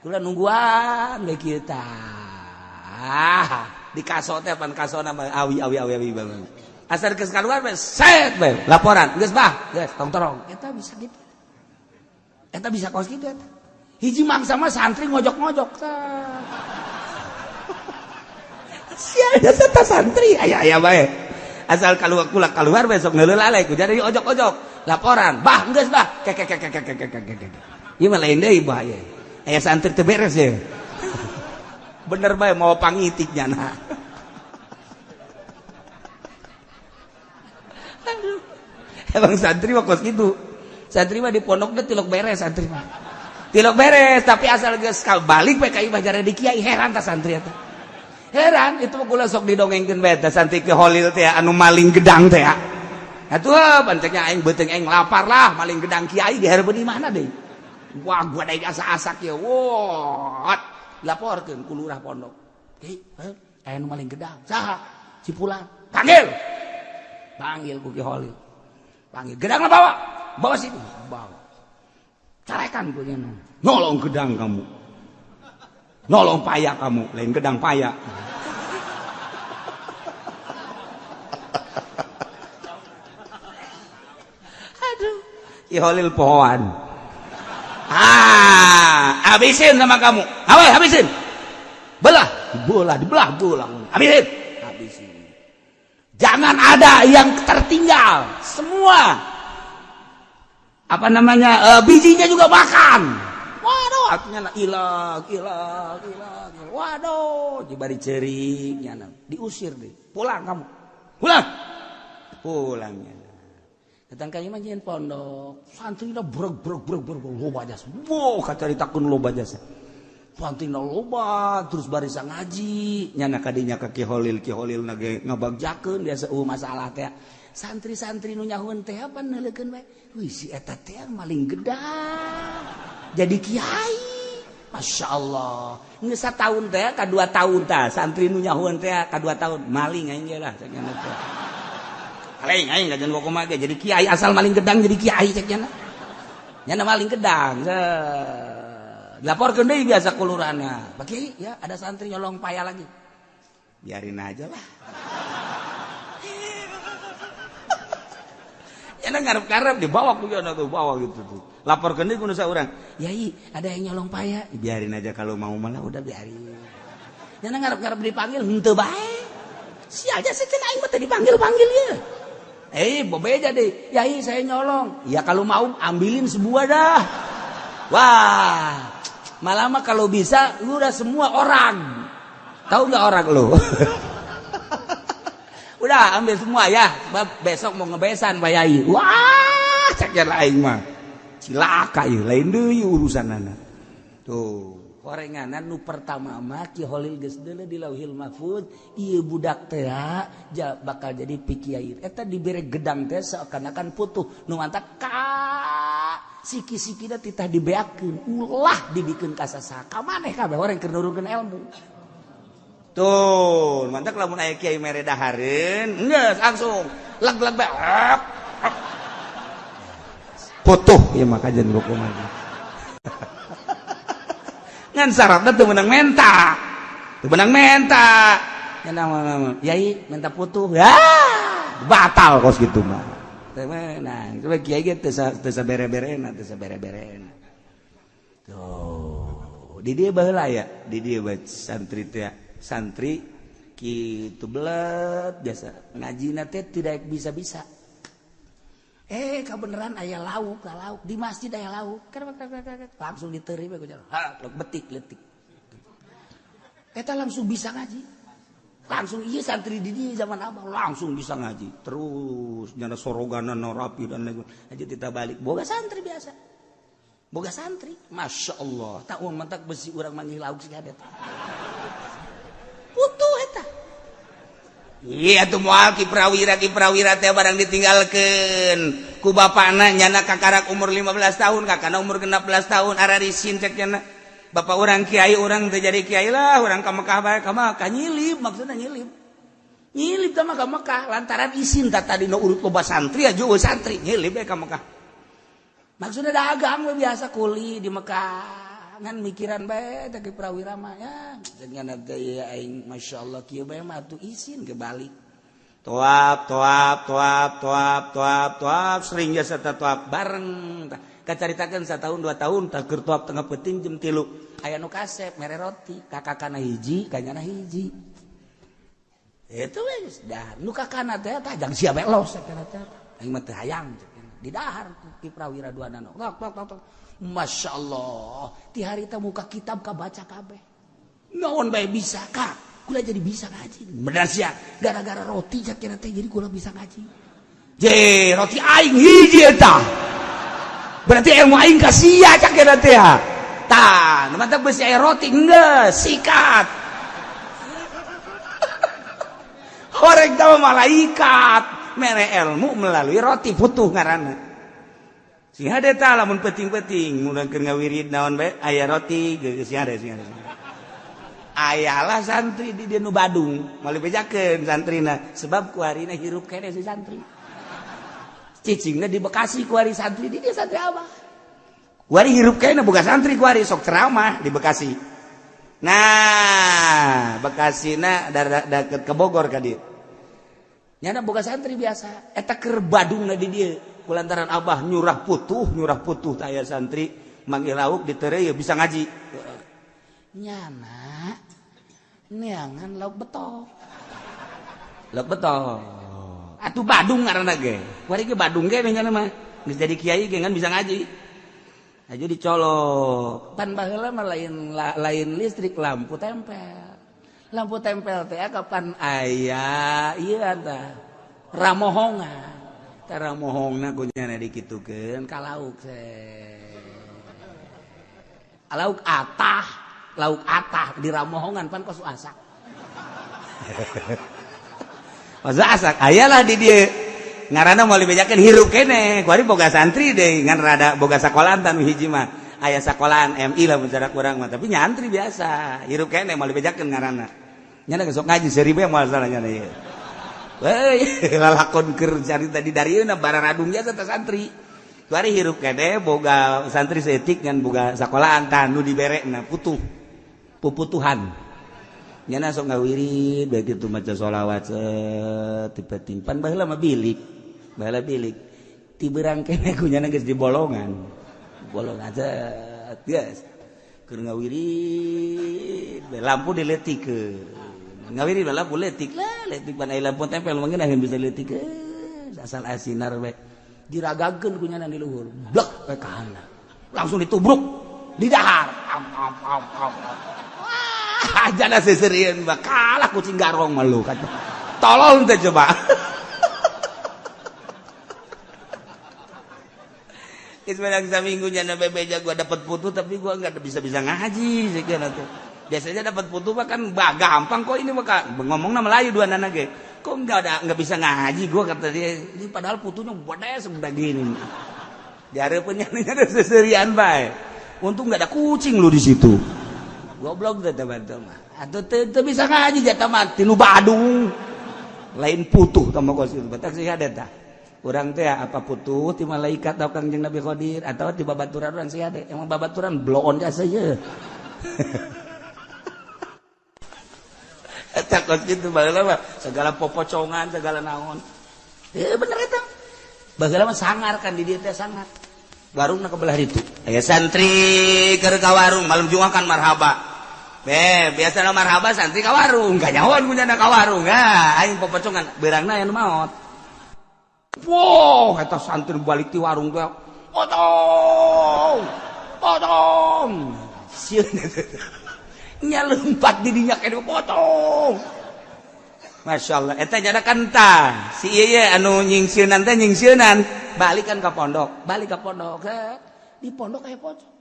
kula nungguan bae kieu tah di kaso teh pan kasona mah awi awi awi awi banget asal geus keluar bae set bae laporan geus bah geus tong torong eta bisa gitu eta bisa kos kitu eta hiji mangsa mah santri ngojok-ngojok tah sia eta santri aya-aya bae asal keluar kula keluar besok ngeuleuh lalai ku jadi ojok-ojok laporan bah geus bah kek kek kek kek kek kek ieu mah lain deui bahaya aya santri teu beres ye bener bae mau pangitik nyana. Emang santri mah kos kitu. Santri mah di pondok teh tilok beres santri mah. Tilok beres tapi asal geus balik we ka imah jare di kiai heran tah santri eta. Heran itu mah kula sok didongengkeun bae tah santri ke Holil teh anu maling gedang teh. Atuh panceknya aing beuteung aing lapar lah maling gedang kiai dihareupeun di mana deui. Wah gua daek asa-asak ye. Wah, laporkeun ku lurah pondok. Kiai, aya nu maling gedang. Saha? Si Fulan. Panggil. Panggil ku Ki Holil. Panggil gedangna bawa. Bawa sini, bawa. Carekan punya nolong gedang kamu. Nolong paya kamu, lain gedang paya. Aduh, Ki Holil pohoan. Ah, habisin sama kamu. Awas, habisin. Belah, bola, dibelah, bola. Habisin. Habisin. Jangan ada yang tertinggal. Semua apa namanya bijinya juga makan. Waduh, artinya ilang, ilang, ilang. Waduh, dibari cering, nyana. Diusir deh. Pulang kamu. Pulang. Pulangnya. Datang ka imah nyeun pondok. Santrina breg breg breg breg loba jasa. Wow, kacaritakeun loba jasa. Santrina loba terus barisa ngaji. Nyana kadinya ka Ki Holil, Ki Holil na ge ngabagjakeun biasa masalah teh. Santri-santri nu nyahueun teh apa neuleukeun bae. Wih si eta teh maling gedang. Jadi kiai. Masya Allah. Geus sataun teh ka 2 tahun tah santri nu nyahueun teh ka 2 tahun maling aing ge lah cek nya teh. Maling aing kajian kumaha ge jadi kiai asal maling gedang jadi kiai cek nya. Nya maling gedang. Laporkeun deui biasa ku lurahna. Pak Kiai ya ada santri nyolong paya lagi. Biarin aja lah. Ya ngarep-ngarep dibawa ku jono tuh bawa gitu tuh. Laporkeun deui ku nu saurang. Yai, ada yang nyolong paya. Biarin aja kalau mau malah udah biarin. Nya ngarep-ngarep dipanggil henteu bae. Sia aja sih cenah aing mah teu dipanggil-panggil ye. Bobeja deh. Yai, saya nyolong. Ya kalau mau ambilin sebuah dah. Wah, malah mah kalau bisa lu udah semua orang. Tahu nggak orang lu? Udah ambil semua ya, besok mau ngebesan Pak Yai. Wah, cek aing mah. Cilaka ieu, lain deui urusanana. Tuh, horenganan nu pertama mah Ki Holil geus deuleu di Lauhil Mahfuz, ieu budak teh bakal jadi pikiai. Eta dibere gedang teh seakan-akan putuh, nu mantak ka siki-sikina titah dibeakeun, ulah dibikeun ka sasaha. Ka maneh kabeh orang keur nurunkeun ilmu. Tuh, mantap lamun aya kiai mere dahareun, geus langsung leg-leg bae. Putuh ieu mah kajian buku mah. Ngan syaratna teu meunang menta. Teu meunang menta. Nya nama yai menta putuh. Ya, batal kos kitu mah. Teu meunang. Coba kiai ge teu sabere-berena, teu sabere-berena. Tuh, di dieu baheula ya, di dieu bae santri teh. Santri kitu belet biasa ngajina teh tidak bisa-bisa. Kebeneran aya lauk, lauk di masjid aya lauk. Langsung diterima ku jalan. Ha, betik letik. Eta langsung bisa ngaji. Langsung ieu santri di dieu zaman abah langsung bisa ngaji. Terus nyana soroganan rapi dan lain. Aja kita balik boga santri biasa. Boga santri, Masya Allah. Tak uang mentak besi urang manggih lauk sih ada. Putuh eta. Iya tuh moal Ki Prawira teh barang ditinggalkeun ku bapana nyana kakarak umur 15 tahun, kakana umur 16 tahun ararisin cek nyana. Bapak urang kiai urang teh jadi kiai lah, urang ka Mekah bae ka Mekah nyilip maksudna nyilip. Nyilip teh mah ka Mekah lantaran isin tah tadi nu urut loba santri aja eueuh santri nyilip bae ka Mekah. Maksudna dagang we biasa kuli di Mekah. Ngan mikiran bae teh Ki Prawira mah ya dengan teh aing masyaallah kieu bae mah atuh isin kebalik. Toap toap toap toap toap toap sering jasa toap bareng tah kacaritakeun satahun 2 tahun tah keur toap tengah peuting jam 3 aya nu kasep mere roti kakakana hiji kanyana hiji. Itu we geus dah nu kakana teh tah jang sia bae los teh aing mah teu hayang di dahar Ki Prawira dua nano. Tok tok tok. Masya Allah, ti harita muka kitab kabaca kabeh. Naon bae bisa ka? Kula jadi bisa ngaji. Bener sia, gara-gara roti cak teh jadi kula bisa ngaji. Je, roti aing hiji eta. Berarti ilmu aing ka sia cak teh. Tah, nu mantap beusi aya roti geus sikat. Horeg teh malaikat mere ilmu melalui roti putuh ngaranna. Sing hade tah lamun penting-penting mun keur ngawirid naon bae aya roti geus sing hade sing hade. Ayalah santri di dieu nu Badung, moal dibejakeun santrina sebab kuarina hirup keneh si santri. Cicingna di Bekasi kuari santri di dieu santri abah. Kuari hirup keneh boga santri kuari sok ceramah di Bekasi. Nah, Bekasina deket ke Bogor ka dieu. Nyana boga santri biasa, eta keur Badungna di dieu. Kulantaran abah nyurah putuh taya santri manggil lauk ditereu bisa ngaji. Nyana neangan lauk betok. Lauk betok. Atuh Badung ngaranna ge. Kuari ge Badung ge nyana mah. Geus jadi kiai ge ngan bisa ngaji. Aju dicolok. Pan baheula mah lain listrik lampu tempel. Lampu tempel teh kapan aya ieu tah ramohongan. Tara mohongna ku nyana dikitukeun ka lauk lauk atah di ramohongan pan kos asak. Kos asak ayalah di dieu ngaranna moal dibejakeun hirup keneh kuari boga santri deui ngan rada boga sakolahan tan hiji mah aya sakolahan MI lah mun cara kurang mah tapi nyantri biasa hirup keneh moal dibejakeun ngaranna nyana sok ngaji seribu moal salah nyana ieu. Hei, lalakon keur carita di darieuna bararadung jasa teh santri. Kuari hirup keneh boga santri seetik ngan boga sakolahan tah nu diberekna putuh. Puputuhan. Nyana sok ngawirid bae kitu maca sholawat tipe timpan baheula mah bilik. Baheula bilik. Ti beurang keneh ku nyana geus di bolongan. Bolongan set geus. Keur ngawirid lampu diletikeun. Ngawiri lampu letik lah letik pan aya lampu tempel mungkin akhir bisa letik asal asinar we diragakeun ku nyana di luhur blek we ka handap langsung ditubruk di dahar am am am am wah jana seserieun mah kalah kucing garong mah lu tolol teh coba. Geus menang saminggu nyana bebeja gua dapat putu tapi gua enggak bisa-bisa ngaji sekian atuh. Biasanya dapat putu mah kan gampang kok ini mah ngomongna Melayu dua nana ge. Kok enggak bisa ngaji gua kata dia. Ini padahal putunya gede segede gini. Dihareupeun nya ada seserian bae. Untung enggak ada kucing lu di situ. Goblok teh teh mah. Atuh teu bisa ngaji jata mah tinu Badung. Lain putuh tah mah kos kitu. Batak sih ada tah. Urang teh apa putuh ti malaikat atau Kangjeng Nabi Khadir atau ti babaturan urang sih ada. Emang babaturan bloon jasa ye. Eta kos kitu baheula mah segala popocongan segala naon. Bener eta. Baheula mah sangar kan di dieu teh sangar. Warungna ke belah ditu. Aya santri keur ka warung malam Jumat kan marhaba. Biasana marhaba santri ka warung, kanyahoan punya ka warung. Ah, aing popocongan beurangna aya nu maot. Wow, eta santri balik ti warung teh. Potong. Potong. Sieun nya lompat di dinya kene potong. Masya Allah, eta nyada kentang. Si ieu anu nyingsieunan teh nyingsieunan, balikan ka pondok, balik ka pondok. Di pondok aya pocong.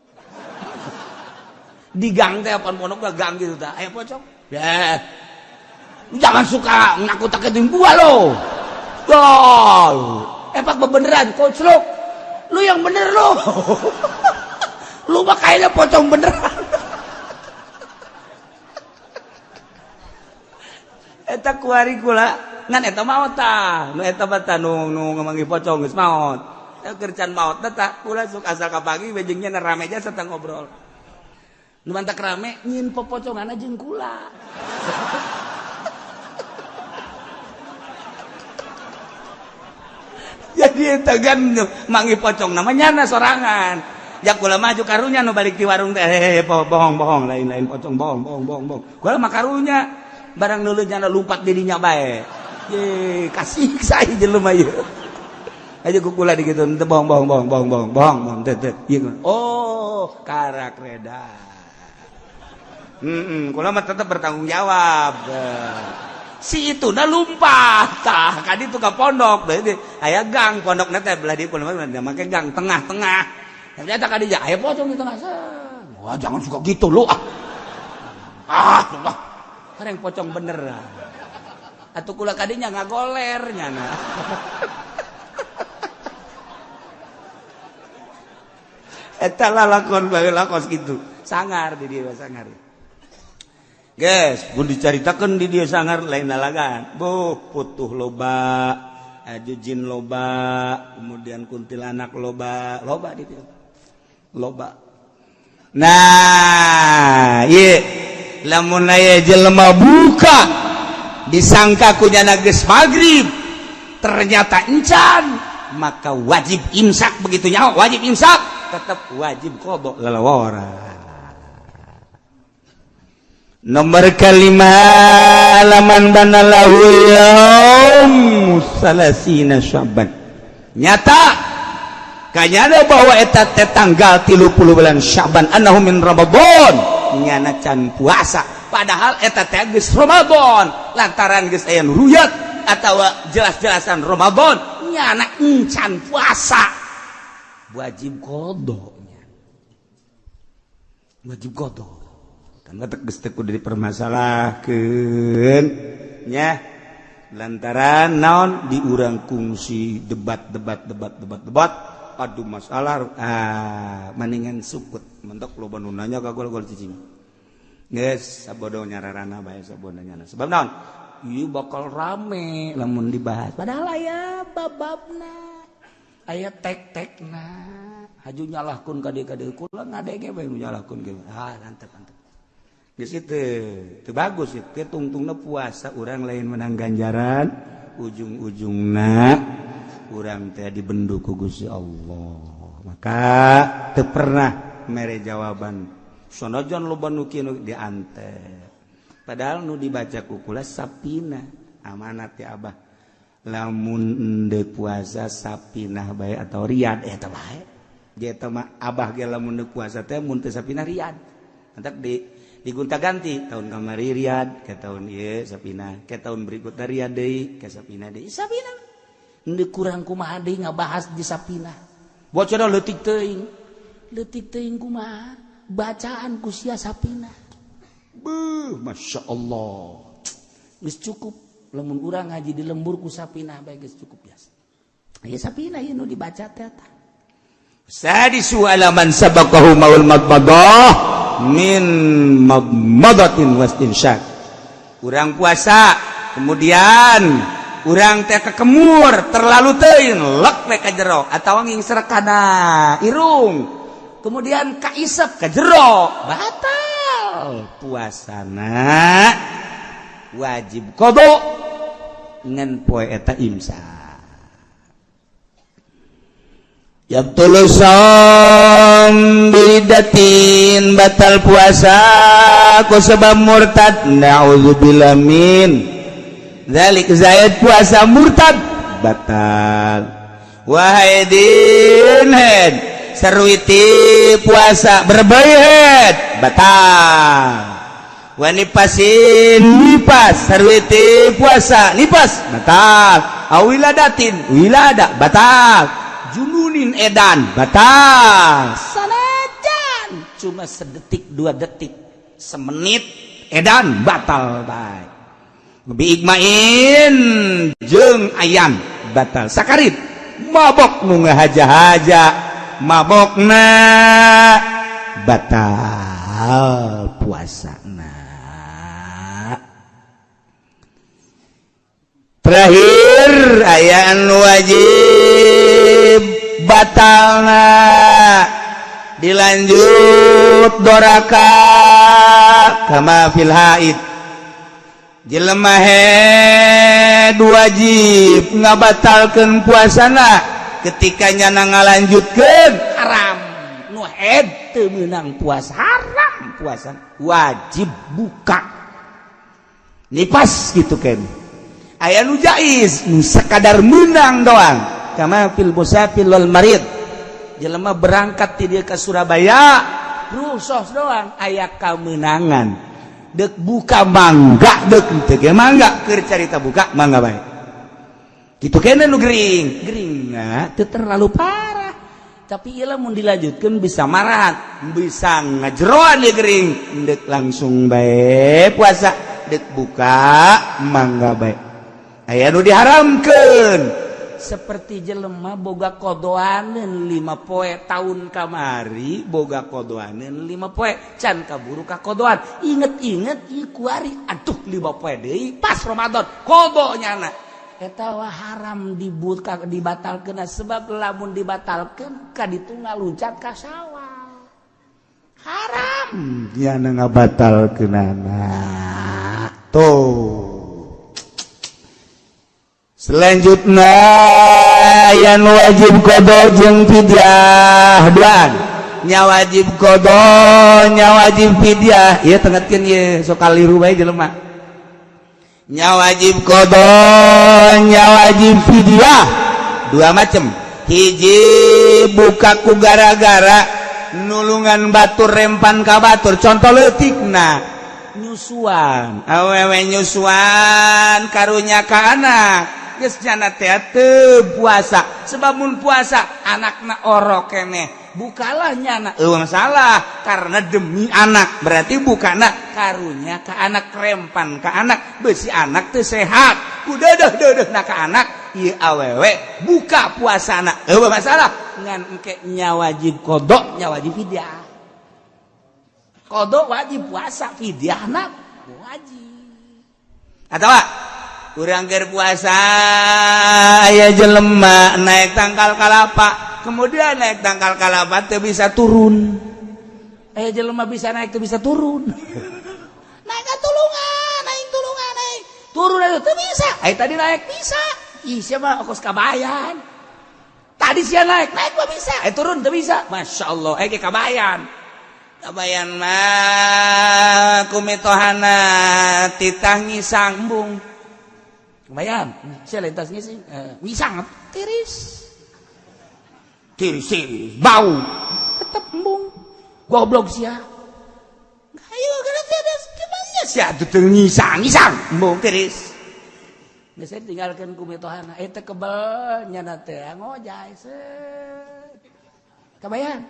Di gang teh apaan pondok mah gang gitu tah, aya pocong. Ya. Jangan suka nakut-nakutin gua lo. Gol. Epak bebeneran, koclok. Lu yang bener lo. Lu mah kayaknya pocong beneran. Eta kuari kula ngan eta maot tah nu eta mah tah nu ngamanggih pocong geus maot. Eta kerjaan maot tah kula sok asal ka pagi bejengnya rame aja serta ngobrol. Nu mantak rame nyin popocongan jeung kula. Jadi eta kan manggih pocong namanya nyana sorangan. Ya kula maju karunya nu balik di warung teh bohong-bohong lain-lain pocong bohong bohong bohong bohong. Kula mah karunya barang nulu nyana lumpat dirinya bae. Ye, kasih saya jelema ieu. Aja kukula digitu teu bohong bohong bohong bohong bohong bohong bohong teu teu. Oh, karak reda. Kula mah tetep bertanggung jawab. Si itu na lumpat tah kadi itu ka pondok deui aya gang pondokna teh belah dieu kula mah make gang tengah-tengah. Ternyata kadi aya pocong di tengah. Wah, jangan suka gitu lu ah. Ah, Allah. Yang pocong bener atuh kula kadinya ngagoler nyana. Eta lalakon baheula kos kitu sangar di dieu sangar geus mun dicaritakeun di dieu sangar lain lalagan buh putuh loba aju jin loba kemudian kuntilanak loba loba di dieu loba. Nah ieu lamun aya jelema buka disangka ku nyana geus magrib ternyata encan maka wajib imsak begitu nyaho wajib imsak tetap wajib qada lalawara. Nomor kelima laman banalahu yaum salasina Syaban nyata kanyana bahwa eta teh tanggal 30 bulan Syaban annahu min Ramadan nyana can puasa padahal eta teh geus Ramadan lantaran geus aya nu ruyat atawa jelas-jelasan Ramadan nyana encan puasa wajib qadanya wajib qada kan geus teu kudu dipermasalahkeun nya lantaran naon diurang kungsi debat debat debat debat debat aduh masalah ah mendingan sukut mentok loba nu nanya ka gol-gol cicing geus sabodo nyararana bae sabodo nyana sebab naon ieu bakal rame lamun dibahas padahal aya bababna aya tek-tekna haju nyalahkeun ka dieu ka dieu kula ngadenge bae nu nyalahkeun ge ah antep antep geus kitu teu bagus ieu tungtungna puasa urang lain menang ganjaran ujung-ujungna urang teh dibendu ku Gusti Allah maka teu pernah mere jawaban sanajan loba nu kieu diante padahal nu dibaca ku kula sapina amanat ti abah lamun endeu puasa sapinah bae atau riyad eta bae ge eta mah abah ge lamun endeu puasa teh mun teu sapinah riyad entak di digonta-ganti tahun kamari riyad ke tahun ieu sapinah ke tahun berikutna riyad deui ke sapinah deui sapinah Ndek kurang kumaha deui ngabahas di sapinah. Bocor leutik teuing. Leutik teuing kumaha? Bacaan ku sia sapinah. Beuh, Masya Allah. Geus cukup lamun urang ngaji di lembur ku sapinah bae geus cukup biasa. Aya sapinah ieu nu dibaca teh tah. Sadisu alaman sabaqahu maul madmadah min madmadatin wastinsyak. Urang puasa kemudian urang teh kekemur terlalu teuing lek we ka jero atawa ngingsrek kana irung kemudian kaisep ka jero, batal puasana, wajib qada ngan poe eta imsak. Yabtulu shaum bidatin, batal puasa ku sebab murtad, na'udzubillah min dzalik. Zaid puasa murtad batal. Wahai din head sarwiti puasa berbahet batal. Wanipasin nipas sarwiti puasa nipas batal. Awiladatin wilada batal. Jununin edan batal. Sanajan cuma sedetik dua detik semenit edan batal baik. Biigmain jeung ayam batal. Sakarit mabok nu ngahaja-haja mabokna batal puasana. Terakhir aya anu wajib batalna dilanjut doraka kama fil haid. Jelema head wajib ngabatalkeun puasana ketika nyana ngalanjutkeun haram. Nu head teu meunang puasa, haram puasa, wajib buka nipas gitu kan. Aya nu jaiz nu sakadar meunang doang kama fil musafir wal marid. Jelema berangkat ti dieu ka Surabaya rusuh doang aya kamenangan dek buka mangga dek teu ge mangga keur carita buka mangga bae kitu kene nu gering geringna teu terlalu parah tapi ieu lamun dilanjutkeun bisa marahan bisa ngajeroan ieu gering dek langsung bae puasa dek buka mangga bae. Aya nu diharamkeun seperti jelema boga kodoaneun 5 poe tahun kamari boga kodoaneun 5 poe can kaburu ka kodoan inget-inget ieu kuari aduh 5 poe deui pas Ramadan kodo nyana eta wah haram dibuka dibatalkeun sebab lamun dibatalkeun ka ditu ngaluncat ka sawah haram nyana ngabatalkeunana tuh. Selanjutnya yang wajib qada jeung fidyah duaan. Nya wajib qada, nya wajib fidyah. Ieu tengetkeun ieu sok kaliru bae jelema. Nya wajib qada, nya wajib fidyah. Dua macam. Hiji buka ku gara-gara nulungan batur rempan ka batur. Contoh leutikna nyusuan. Awewe nyusuan karunya ka anak. Geus jana teh teu puasa sebab mun puasa anakna orok keneh bukalah nyana eueuh masalah karena demi anak berarti bukana karunya ka anak rempan ka anak besi anak teu sehat ku deudeuh-deudeuhna ka anak ieu awewe buka puasana eueuh masalah ngan engke nya wajib qada nya wajib fidyah. Qada wajib puasa fidyahna wajib. Atawa urang keur puasa aya jelema naik tangkal kalapa kemudian naik tangkal kalapa teu bisa turun aya jelema bisa naik teu bisa turun naik ka tulungan naik tulungan naik turun atuh teu bisa aya tadi naik bisa ih sia mah kos kabayan tadi sia naik naik mah bisa aya turun teu bisa masyaallah aya ge kabayan kabayan mah kumitohana titah ngisang embung. Lumayan, saya lintas ngising, ngisang tiris, tiris, tiris, bau, tetap embung, goblok sia. Ayo kalau tiada gimana sia tuh ngisang, ngisang, embung tiris. Nggak saya tinggalkan kumitohana, eta kebel nyana teh ngojay set. Kabayan,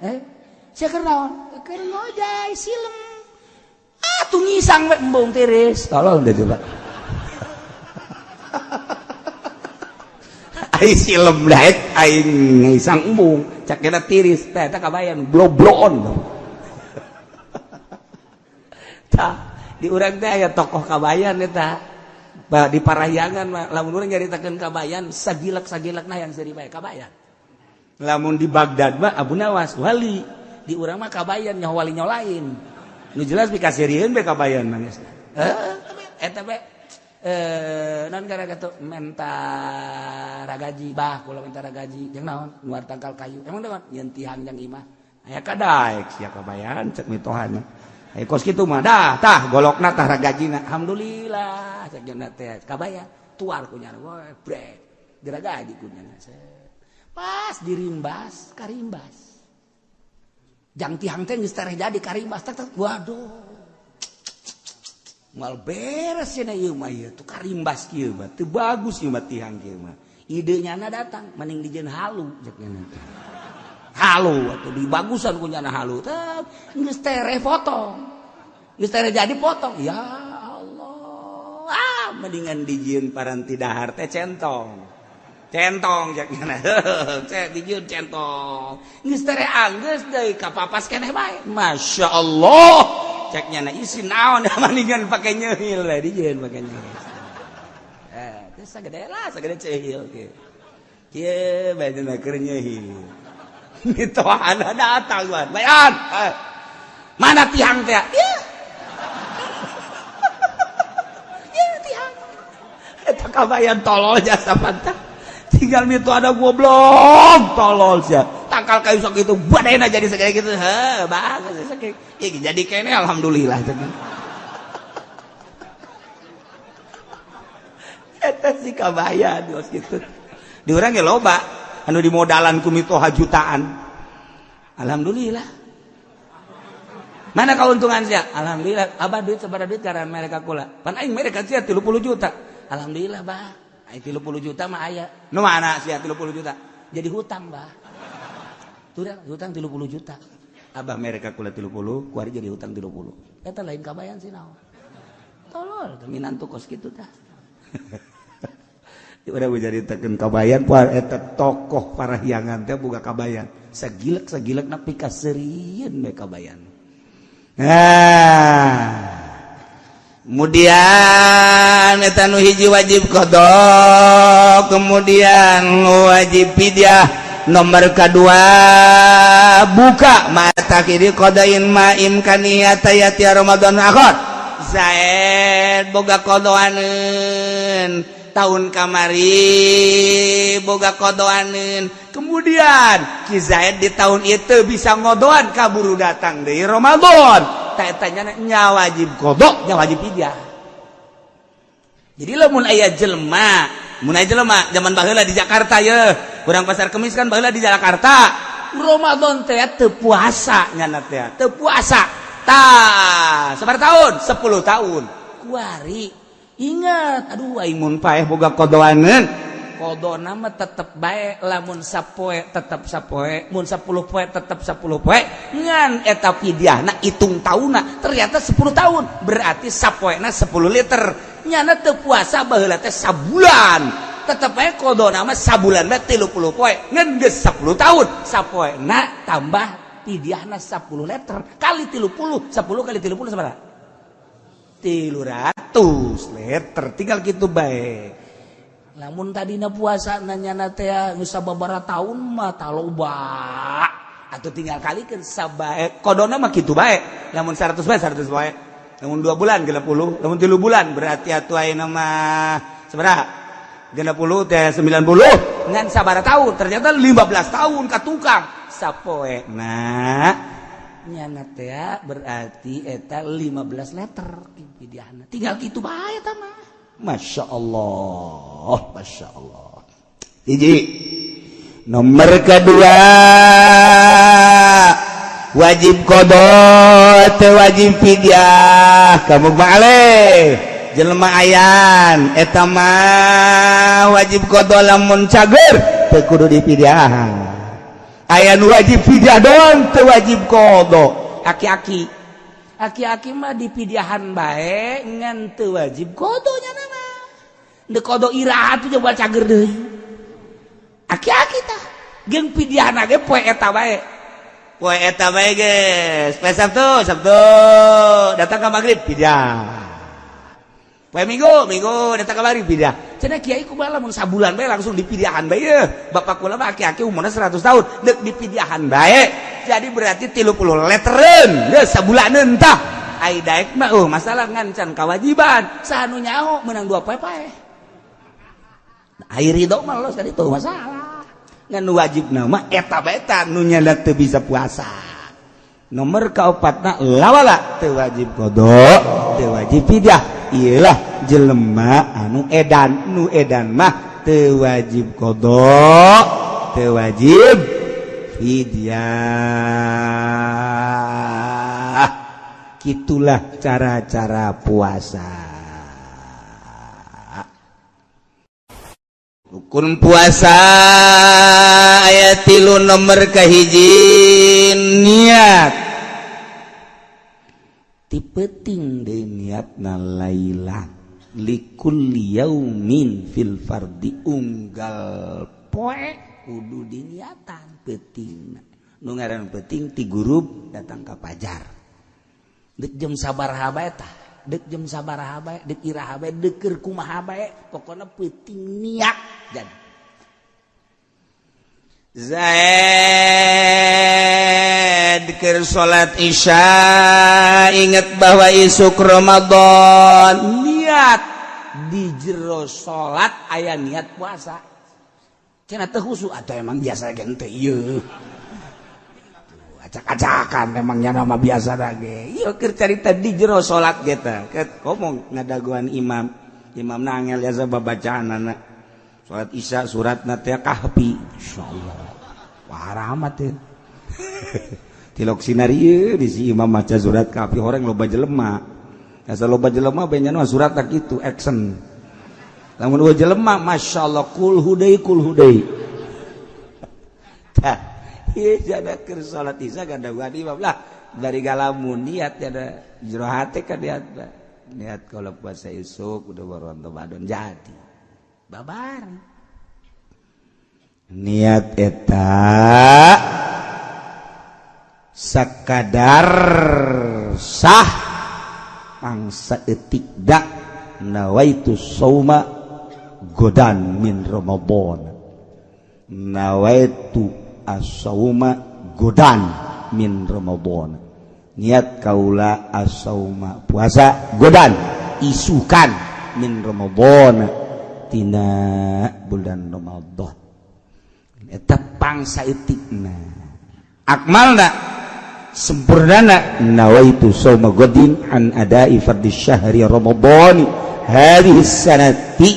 sia keur naon? Keur ngojay silem. Ah tuh ngisang we embung tiris. Tolong deh coba. Aing silem daek aing ngisang embung cak kena tiris teh eta kabayan blobloon. Tah di urang teh aya tokoh kabayan eta. Bah di Parahyangan mah lamun urang nyaritakeun kabayan sagilek-sagilekna yang seuri bae kabayan. Lamun di Baghdad mah Abu Nawas wali, di urang mah kabayan nyaho wali nyaho lain. Nu jelas pikaseurieun bae kabayan mah geus. Heuh, eta bae non gara kitu menta ragaji bah kula menta ragaji jeung naon nuar tangkal kayu emang naon nyeun tihang jang imah aya kadaek sia kabayan cek mitohana aya kos kitu mah dah tah golokna tah ragajina alhamdulillah cek jeung teh kabayan tuar ku nyana we brek diragaji ku nyana pas dirimbas karimbas jang tihang teh geus tereh jadi karimbas tak waduh mal beres cenah ieu mah ieu tuh karimbas kieu mah teu bagus ieu mah tihang kieu mah ide nyana datang mending dijieun halu cek nyana halu atuh dibagusan ku nyana halu teh geus tereh potong geus tereh jadi potong ya Allah ah mendingan dijieun paranti dahar teh centong centong cek nyana cek dijieun centong geus tereh anggeus deui kapapas keneh bae Masya Allah ceknya na isi naon mendingan pakai nyehil lah dijieun pakai nyehil teh sagede lah sagede cehil kieu kieu bae dina keur nyehil mitohana datang wan bayan mana tihang teh ya ya tihang eta kabayan tolol jasa pantah tinggal mitohana goblok tolol sia tangkal kayu sok itu badena jadi segede gitu heh bagus sakitu ya, jadi kene alhamdulillah eta si kabayan geus kitu di urang ge loba anu dimodalan ku mitoha jutaan alhamdulillah mana keuntungan sia alhamdulillah abah duit sabaraha duit karena mereka kula pan aing mereka sia 30 juta alhamdulillah bah aing 30 juta mah aya nu mana sia 30 juta jadi hutang bah hutang 30 juta abah mereka kula 30 kuari jadi hutang 30 eta lain kabayan sih naon tolol minantu kos kitu tah udah nyaritakeun kabayan poe eta tokoh Parahyangan teh boga kabayan sagilek-sagilekna pikaseurieun we kabayan nah kemudian eta nu hiji wajib qada kemudian wajib fidyah nomor kedua buka mata kiri qadain ma imkaniyata yati Ramadan akhir Zaid boga qodoaneun tahun kamari boga qodoaneun kemudian Ki Zaid di tahun itu bisa ngodoan kaburu datang dari Ramadan tak tanya nya wajib qada nya wajib fidyah jadi lamun aya jelema mun aya jelema zaman baheula di Jakarta ye kurang pasar Kemis kan baheula di Jakarta Ramadan teh teu puasa nyana teh teu puasa tah sabaraha tahun 10 tahun kuari ingat aduh aing mun paeh boga qodoaneun qodona mah tetep bae lamun sapoe tetep sapoe mun 10 poe tetep 10 poe ngan eta fidyahna hitung taunna ternyata 10 tahun berarti sapoena 10 liter nyana teu puasa baheula teh sabulan tetep bae qodona mah sabulan bae 30 poe ngan geus 10 tahun sapoena tambah fidyahna 10 liter kali 30 10 kali 30 sabaraha 300 liter tinggal gitu bae lamun tadina puasa nanyana teh geus sababaraha tahun mah taloba atuh tinggal kalikeun sabae qodona mah kitu bae lamun 100 bae 100 bae lamun 2 bulan 60 lamun 3 bulan berarti atuh ayeuna mah sabaraha 60 teh 90 ngan sabaraha tahun ternyata 15 tahun ka tukang sapoe nah nyana teh berarti eta 15 liter fidyahna tinggal kitu bae eta mah Masya Allah Masya Allah hiji nomor kedua wajib qada teu wajib fidyah kamu balik jelema ayan eta mah wajib qada lamun cager teu kudu dipidyahan aya nu wajib fidyah doang teu wajib qada aki-aki aki-aki mah dipidyahan bae ngan teu wajib qada nya mah deuk qada iraha tuh coba cager deui aki-aki tah jeung pidyahna ge poe eta bae. Poe eta bae geus. Poe Sabtu, Sabtu datang ka maghrib fidyah. Poe Minggu, Minggu datang ka maghrib fidyah. Cenah kiai kumaha lamun sabulan bae langsung dipidyahan bae yeuh. Bapak kula mah aki-aki umurna 100 tahun, deuk dipidyahan bae. Jadi berarti 30 leteren geus sabulaneun tah. Ai daek mah masalah ngancan kewajiban. Saha nu nyaho meunang 2 poe pae. Ai ridho mah los kan itu masalah. Ngan wajibna mah eta bae ta nu nyanda teu bisa puasa. Nomor kaopatna lawala teu wajib qada, teu wajib fidyah. Iyalah jelema anu edan, nu edan mah teu wajib qada, teu wajib fidyah. Kitulah cara-cara puasa. Rukun puasa ayat 3 nomor kahiji niat. Ti peuting deui niatna lailan likulli yaumin fil fardi unggal poe kudu diniatan peutingna. Nu ngaran peuting ti gurub datang ka pajar. Deuk jam sabaraha bae tah, deuk jam sabaraha bae, deuk iraha bae, deuk keur kumaha bae, pokona peuting niat jadi. Zaid keur salat Isya inget bahwa isuk Ramadan, niat di jero salat aya niat puasa. Cenah teu khusyuk atuh emang biasa ge henteu ieu. Acak-acakan emangnya nama biasa ge. Ieu keur carita di jero salat ge tah. Komo ngadaguan imam. Imam na angel biasa babacaanana. Salat Isya suratna teh Kahfi. Insyaallah. Wah amat teh. Tilok sinar ieu di si imam maca surat Kahfi horeng loba jelema. Asa loba jelema beunyeun mah surat tak kitu action. Lamun eueuh jelema masyaallah kul hudai kul hudai. Tah, ieu jada keur salat Isya gadaguan imam lah dari galamun niat jada jero hate ka niat. Niat kalau puasa isuk udah baru Ramadan jadi. Babar. Niat eta sakadar sah mangsa etik dak nawaitu sauma godan min Ramadan, nawaitu as-sauma godan min Ramadan, niat kaula as-sauma puasa godan isukan min Ramadan tina bulan Ramadan. Eta pangsa etikna akmalna sempurnana nawaitu sauma godin an adai fardhi syahri Ramadan hadhihi sanati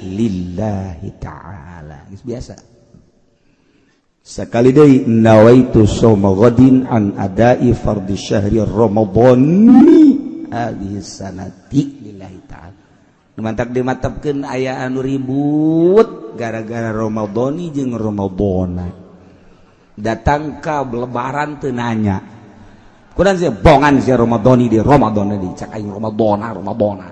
lillahi ta'ala. Geus biasa sekali deui nawaitu sauma godin an adai fardhi syahri Ramadan hadhihi sanati lillahi ta'ala. Mantak dimatepkeun aya anu ribut gara-gara Ramadhani jeung Ramadhana. Datang ka lebaran teu nanya. Kudan sih bongan si Ramadhani di Ramadhana di cak aing Ramadhana Ramadhana.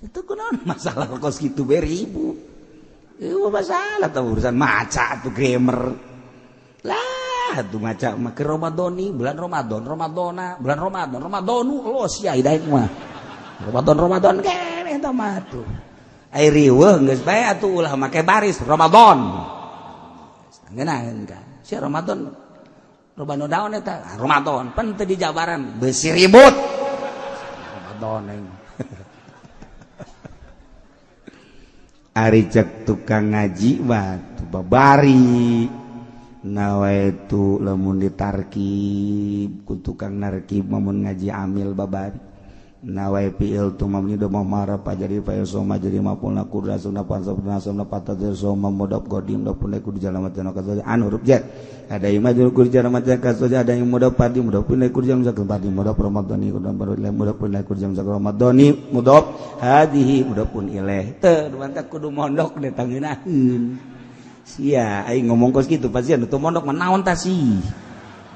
Itu kunaon masalah kos kitu bae ribut. Ieu masalah tah urusan maca atuh grammar. Lah atuh maca mah ke Ramadhani bulan Ramadan Ramadhana bulan Ramadan Ramadhanu los ya hidaek mah. Ramadan Ramadan keneh eta mah atuh. Ai riweuh geus bae atuh ulah make baris Ramadan. Ngeunaheun ka. Si Ramadan robano daun eta Ramadan pan teu dijabaran beusi ribut. Ramadan aing. Ari cek tukang ngaji mah babari nawaitu lamun ditarkib ku tukang narkib mun ngaji amil babari. Nawai fi'il tu mamni do mamara pajari fa soma jadi mapulna kurasuna pansabna soma patad soma mudab godim do pun ku jalan matan kasoja an huruf jar ada yang majul ku jalan matan kasoja ada yang mudab padi mudab pun ku jam zakat padi mudab ramadhani ku baru mudab pun ku jam zakat ramadhani mudab hadihi mudab pun ilaih teu mantap kudu mondok deh tangeunaheun sia aing ngomong kos kitu pasti anu teu mondok mah naon tah sih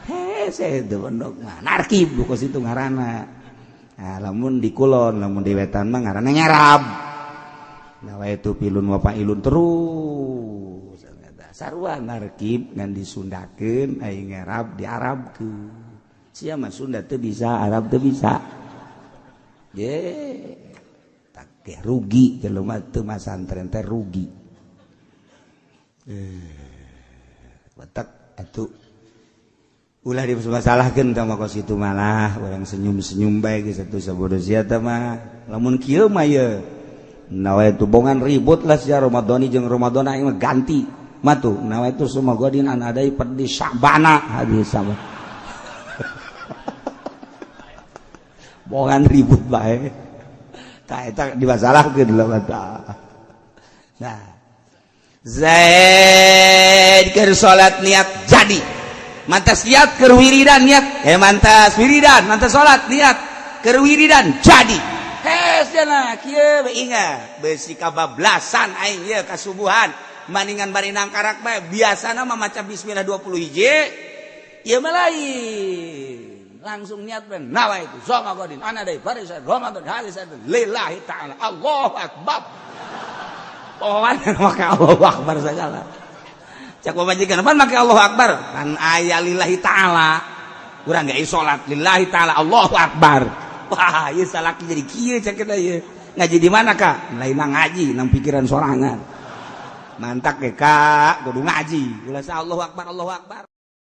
hese teu mondok mah narkib kos itu ngaranna. Nah, lamun di kulon, lamun di wetan mah ngaranna nyarab. Nah, itu pilun wa fa'ilun terus. Sarua narkib ngan disundakeun aing ngarab diarabkeun. Sia mah Sunda teu bisa, Arab teu bisa. Ye, tak rugi jelema teu masantren teh rugi. Batak atuh ulah dimasalahkeun tah mah kos kitu malah urang senyum-senyum bae geus atuh sabodo sia teh mah. Lamun kieu mah ye nawaitu bongan ribut lah sia Ramadhani jeung Ramadan aing mah ganti. Matu nawaitu suma godin an adai perdi Sya'bana hadis sama. Bongan ribut bae. Tah eta dimasalahkeun lah mata. Nah, Zaid keur salat niat jadi. Mantas niat keur wiridan niat. Mantas wiridan, mantas salat niat keur wiridan jadi. Hes cenah kieu we ingat besi kabablasan aing ieu kasubuhan. Maningan bari nangkarak bae biasana mah maca bismillah 20 hiji ieu mah lain langsung niat ben nawaitu soma godin ana deui farisa Ramadan hadis lillahi ta'ala Allahu akbar. Pohoan make Allahu akbar segala cak pamajikan pan make Allahu akbar kan aya lillahi ta'ala urang ge salat lillahi ta'ala Allahu akbar. Wah ieu salaki jadi kieu cak kita ieu ngaji di mana Kak lain ngaji nang pikiran sorangan. Mantak ge Kak kudu ngaji ulah Allahu akbar Allahu akbar.